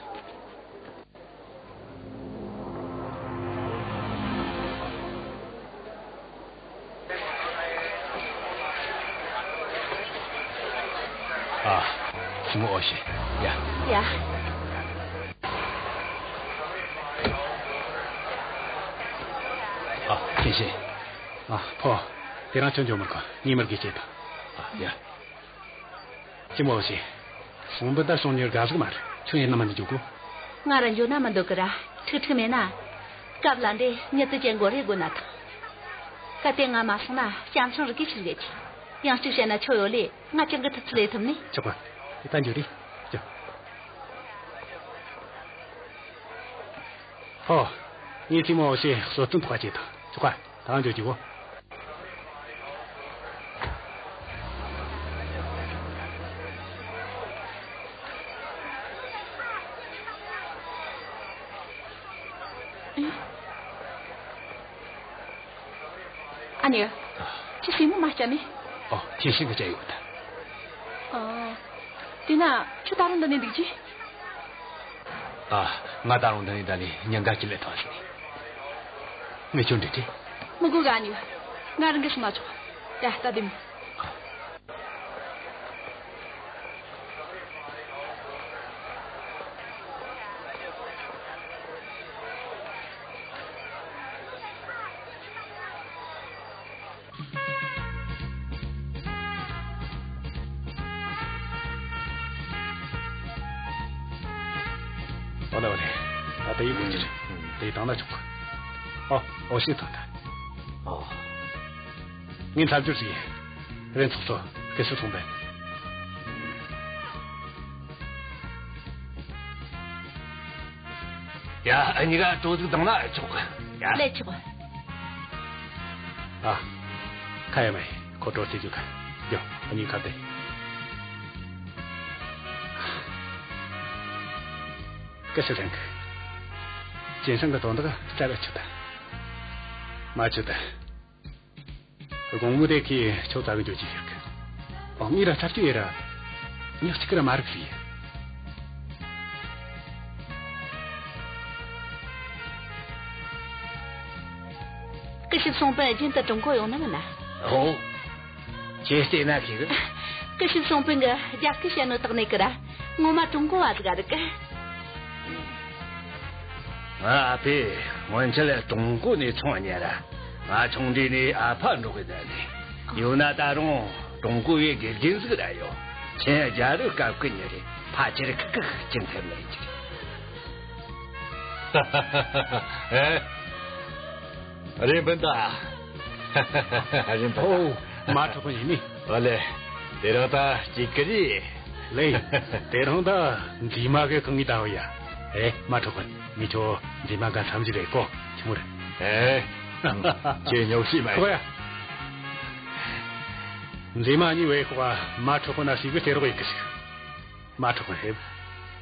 ཨ། སྲིང་མོ་འོ་ཤེ། ཡ། ཡ། ཨ། ཁྱེད་ཤེ། ཨ། ཕོ། དེ་རིང་ཁྱོད་འགྱོ་མི་དགོས། ངས་མི་དགེ་བྱེད་དང་། ཨ། ཡ། ཅི་མོ་ཟེ། སོང་པ་ད་སོང་ཉེར་དགའ་ཟིག་མ་རེད། ཁྱོད་ཡིན་ན་མ་འདི་འཇུག་གོ། ང་ར་འཇོ་ན་མི་འདོད་གི་ར། ཁྲིག་ཁྲིག་མེད་ན། སྐབས་ལ་འདི་མྱི་ཚོ་ཅན་མགོ་རེ་དགོས་ན་ཐང་། གལ་ཏེ་ང་མ་སོང་ན་སྐྱ་མཚོ་རི་གི་ཕྱིར་བས་ཆི། ཡང་གཅིག་བཤད་ན་ཁྱོད་ཡོད་ལེ་ང་ཅང་གི་ཐུབ་ཚུལ་ལས་ཐུབ་ནི། ཆོག་ག། དེ་ད་འཇོ་རེ། ཅོ། ཧོ། ངས་ཅི་མོ་ཟེ་གསོལ་སྟོན་ཐོག་ཅེ་ཐང་། ཆོག་ག། ད་འཇོ་ཅི་གོ། ཨ་ནེ། ཁྱེད་སྲིང་མོ་མ་བསྐྱལ་ནི། ཨོ། ཁྱེད་སྲིང་གི་བསྐྱལ་ཡོད་ད། ཨོ། དེ་ན་ཁྱོད་ད་རུང་འདི་ནས་འདུག་ཅི། ཨ། ང་ད་རུང་འདི་ནས་ད་ལི་ཉིན་འགའ་ཅི་ལས་ཐོན་སོང་། ངས་ཁྱོད་འདྲི་དེ། མི་དགོས་ག་ཨ་ནེ། ང་རང་གིས་སོང་ན་ཆོག། ད་ལྟ་དེ་མོ། ཨོ་ལེ་ཨོ་ལེ། ད་དེ་ཡི་གོ་ཅི་རེད། དེ་བཏང་ན་ཆོག། ཨོ། ཨོ་ཤེ་ཐོན་ཐལ། ཨོ། ངས་ཐབས་ཇུས་ཟིག་ཡིན། རེན་ཚོགས་གཙོ། སྐུ་ཞབས་ཚོང་དཔོན། ཡ། འུ་གཉིས་ཀ་གྲོ་ཟིག་བཏང་ན་ཆོག་གི། ཡ། ལས་ཆོག། ཨ། ཁ་ཡ་མེ། ཁོ་གྲོ་རྩེ་རྒྱུ་ཁ། ཡོ། འུ་གཉིས་ཁ་བདེ། སྐུ་ཞབས་རང་གི། ཅིན་ཧྲང་གི་དོན་དག་རྩ་བ་ཆོད་ད། མ་ཆོད་ད། དགོང་མོ་དེ་ཁོས་ཁྱོད་བཙལ་གི་འགྱོ་རྒྱུ་ཟེར་གི། ཨོ། ངས་ར་ཚར་གཅོད་ཡེ་ར། མྱི་གཅིག་གིས་ར་མ་རིག་ཟིག། སྐུ་ཞབས་ཚོང་དཔོན་རྒྱུན་དུ་ཀྲུང་གོ་ཡོང་ནི་མིན་ན། ཨོ། ཁྱེད་བལྟས་ན་ཤེས་གི། སྐུ་ཞབས་ཚོང་དཔོན་གིས་རྒྱ་སྐད་བཤད་ནོ་བཏགས་ནས་གི་ར། ངོ་མ་ཀྲུང་གོ་བ་ཟིག་ག་རིག་གི། ང་ཨ་ཕས་སྔོན་ཆད་ཀྲུང་གོ་ནས་ཚོང་གཉེར་ར། ང་ཆུང་དུས་ནས་ཨ་ཕ་འགྲོགས་གི་བསྡད་ནས། ཡོད་ན་ད་རུང་ཀྲུང་གོ་བའི་དགེ་རྒན་ཟིག་ར་ཡོད། ཆེན་རྒྱལ་རབས་སྐབས་ཀྱི་མྱི་རེད། ཕལ་ཆེར་ཁག་ཁག་ཅིག་འཐེན་མེད་ཀྱི། ཨེ། རེད་པིན་ད། རེད་པིན་ད། ཨོ། མ་གྲོགས་པོ་ཡིན་ནི། ཨོ་ལེ། དེ་རིང་ད་སྐྱིད་གི་རེད། ལེ། དེ་རིང་ད་མཛེས་མ་གི་གང་གི་ད་བ་ཡ། ཨེ། མ་གྲོགས་པོ། ངས་ཁྱོད་མཛེས་མ་ག་འཚམས་ཞིག་རེད་གོ། ཆི་མོ་རེད། ཨེ། ཁྱེད་ཉོབ་ཤེས་མ་ཁོ་ཡ། མཛེས་མ་གཉིས་བས་ཁོ་མ་འཕྲོད་པ་ན་ཞིག་གི་སྟེར་རོགས་ཡེད་གི་ཞིག་མ་འཕྲོད་པ་ཧེབ།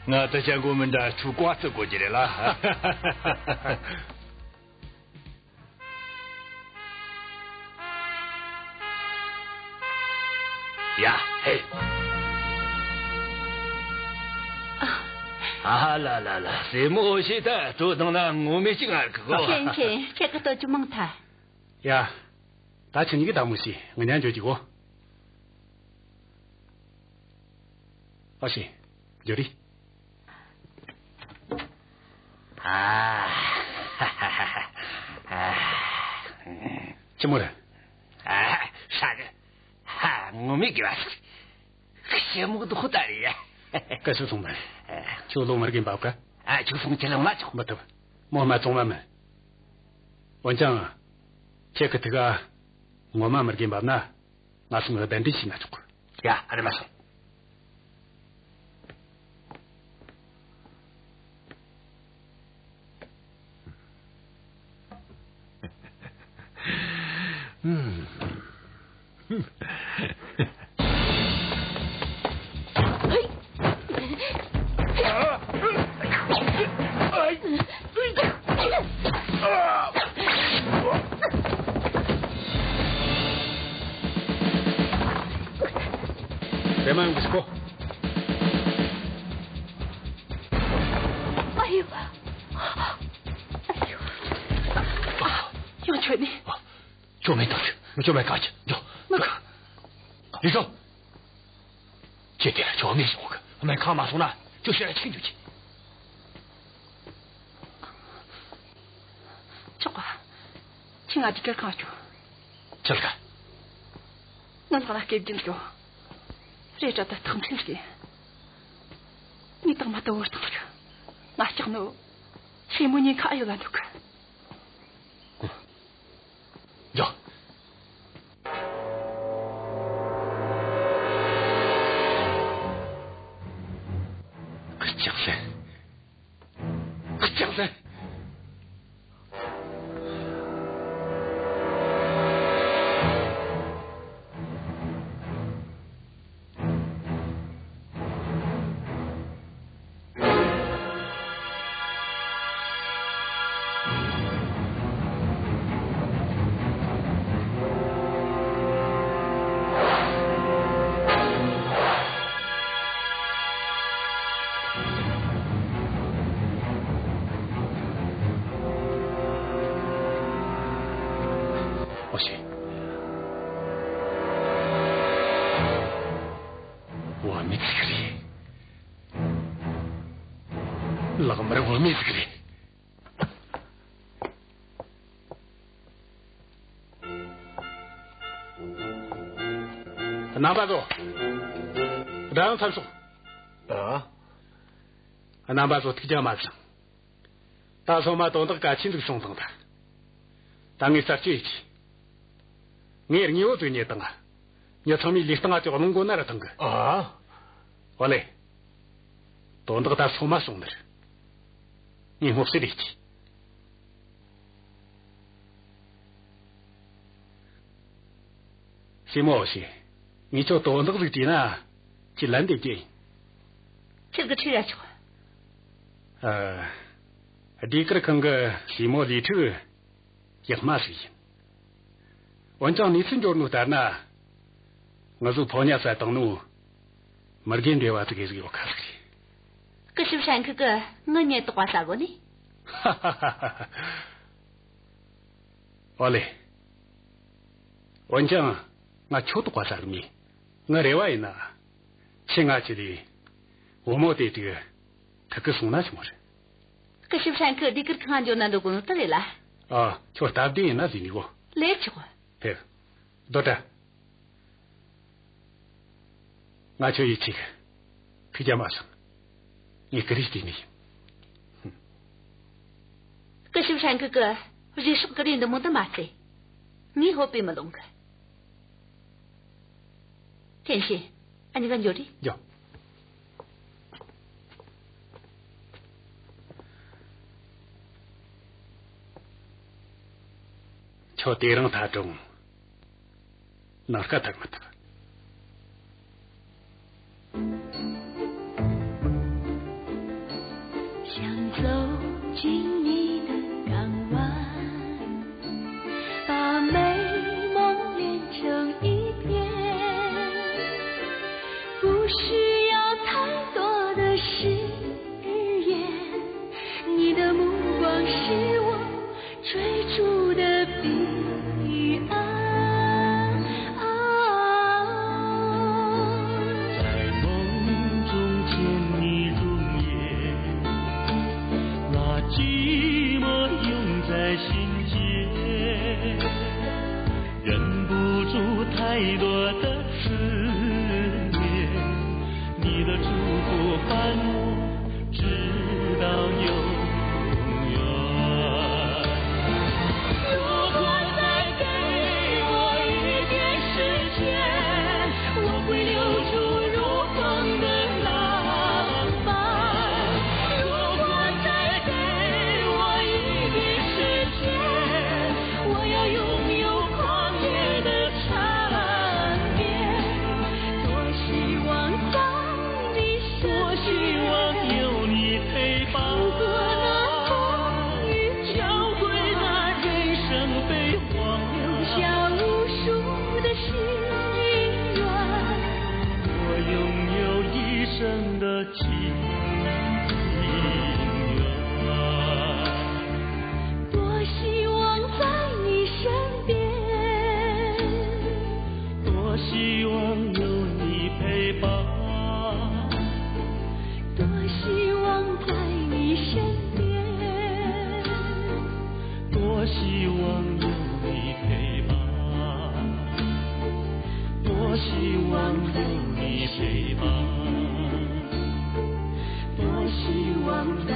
ང་ད་ཅང་གོ་མི་འདྲ། ཁྱོད་ཀོ་ཙི་གོ་རྒྱུ་རེད་ལ། ཡ་ཧེ། ཨ་ལ་ལ་ལ། སྲས་མོ་འོ་ཤེས་ད་སྟོད་དང་ན་ངོ་མེད་ཅིག་ངར་གི་གོ། ཁྱེད་ཁྱེད་ཁྱེད་ཀྱི་སྟོད་ཅུ་མང་ཐལ། ཡ། ད་ཁྱེད་གཉིས་ཀྱི་བདག་མོ་ཞིག་ང་ཉན་འཇོག་གི་གོ། ཨ་ཤེ། འཇོ་རི། ཨ། ཅི་མོ་རེད། ཨ། ཧྲ་གི། ཧ། ངོ་མི་དགེ་བ་ཞིག་ཞེ་མོ་དུ་ཧུ་ད་རེད་ཡ། སྐུ་ཞབས་ཚོང་མ། ཁྱོད་ལོ་མ་རྒན་པ་ག་ཨ། ཁྱོད་སོང་ཁྱེད་ལ་མ་ཆོག་མི་ཐུབ། མོ་མ་ཚོང་མ་མིན། འོན་ཀྱང་། ཁྱེད་ཀྱི་ཐུགས་ཀ་ངོ་མ་མ་རྒན་པ་ན། ང་སོང་གདན་འདྲེན་བྱས་ན་ཆོག་ཡ། ཨ་རེ་མ་སོང་། དེ་མ་ཡོང་གི་སྐོ། ཨ་ཡོ། ཨ་ཡོ། ཡང་ཁྱོད་ནི། ཁྱོད་མེད་དང་། ཁྱོད་མེད་ག་ཅི། འགྱོ། མི་ཁ། ལི་ཀྲང་། ཁྱེད་དེ་ལ་ཁྱོད་མེད་སོང་གི། སྨན་ཁང་མ་སོང་ན་ཁྱོད་ཕྱིར་ར་ཆིག་འགྱོ་གི། ཆོག་ག་ཁྱེད་ང་འདི་གར་གང་སྐྱོ། ཆེལ་ག་ང་ལག་ལ་སྐེ་རྒྱན་སྐྱོ། རེ་དྲ་ད་ཐག་འཕྲིན་ཟིག་ངས་དང་མ་ལྟ་བར་བཏང་ཟིག་ང་ལྕགས་ནོ། སྲས་མོ་ཉེན་ཁ་ཨ་ཡོད་ལ་འདུག་གི། འགྱོ། ལྕགས་ལན། ལྕགས་ལན། ཨོ་ཤེ། བུད་མེད་ཟིག་རེད། ལག་དམར་བུད་མེད་ཟིག་རེད། རྣམ་པ་ཚོ། སྒྲ་ཡང་མཚམས་སོང་། ཨ། རྣམ་པ་ཚོ་ཐུགས་རྒྱལ་མ་བཞེངས། ད་སོ་མ་དོན་དག་གལ་ཆེན་ཟིག་བྱུང་བཏང་ད། ད་ངས་རྩད་གཅོད་ཡེད་རྒྱུ། ངས་དངོས་པོ་ཚོས་རྙེད་བཏང་ང་། མྱི་ཚང་མས་ལུས་སྟེང་ང་དེ་རླུང་སྒོ་ན་ར་བཏང་གི། ཨ། ཨོ་ལེ། དོན་དག་ད་སོ་མ་བྱུང་ནི་རེད། ངས་སྔོག་བཤེར་ཡེད་རྒྱུ། སྲས་མོ་ཨོ་ཤེ། ངས་ཁྱོད་དོན་དག་ཟིག་དྲིས་ན། ཁྱོས་ལན་འདེབས་རྒྱུ་ཡིན། ཁྱེད་ཀྱིས་དྲིས་ར་ཆོག་ཨ། ཟློས་གར་ཁང་གི་སྲས་མོ་ལི་ཁྲི་ཡག་མ་ཟིག་ཡིན། འོན་ཀྱང་གནས་ཚུལ་འབྱོར་ནོ་ལྟར་ན། ང་ཚོའི་ཕོ་ཉ་བསད་བཏང་ནོ་མི་རྒན་འབྲེལ་བ་ཟིག་གི་ཟིག་ཡོད་ཁ་ཟིག་རེད། སྐུ་ཞབས་ཧྲན་ཁི་གིས་ངའི་མྱི་དོགས་པ་ཟ་གོ་ནི། ཨོ་ལེ། འོན་ཀྱང་ང་ཁྱོད་དོགས་པ་ཟ་གི་མེད། ངའི་རེ་བ་ཡིན་ན། ཁྱེད་ང་གཅིག་ལས་བུ་མོ་དེ་དྲུག་ཐུག་གི་སོང་ན་ཆི་མོ་རེད། སྐུ་ཞབས་ཧྲན་ཁི་ཟློས་གར་ཁང་འགྱོ་ན་འདོད་གོ་ནོ་དེ་རེད་ལ། ཨ། ཁྱོད་སྟབས་བདེ་ཡིན་ན་ཟེར་ནི་གོ། ལས་ཆོག་ཕེབས། རྡོ་བཀྲ། ང་ཁྱོད་ཡིད་ཆེས་གི། ཐུགས་རྒྱལ་མ་བཞེངས། ངས་ཀུ་རེ་བྱས་ནི་ཡིན། སྐུ་ཞབས་ཧྲན་ཁི་གིས་རྗེས་ཕྱོགས་ཀུ་རེ་འདི་མོ་འདི་མ་བརྩི། ངས་ཕོད་པས་མི་ལོང་གི། ཐེན་ཤིན། ཨ་ནི་ག་འགྱོ་རེ། འགྱོ། ཁྱོད་དེ་རིང་ཐག་དྲོ། ནངས་ཀ་ཐུག་མི་ཐུབ།想走进你的港湾，把美梦连成一片，不需要太多的誓言，你的目光是我追逐的彼岸。在梦中见你容颜，那寂寞涌在心间，忍不住太多的思念。你的祝福伴我直到永远。如果再给我一点时间，我会留住如风的浪漫。如果再给我一点时间，我要拥有狂野的缠绵。多希望在你身边，多希望有你陪伴。走过那风雨，交汇那人生悲欢，留下无数的心愿。我拥有一生的情愿。多希望在你身边，多希望有你陪伴。多希望在你身边，多希望有你陪伴。多希望有你陪伴。多希望在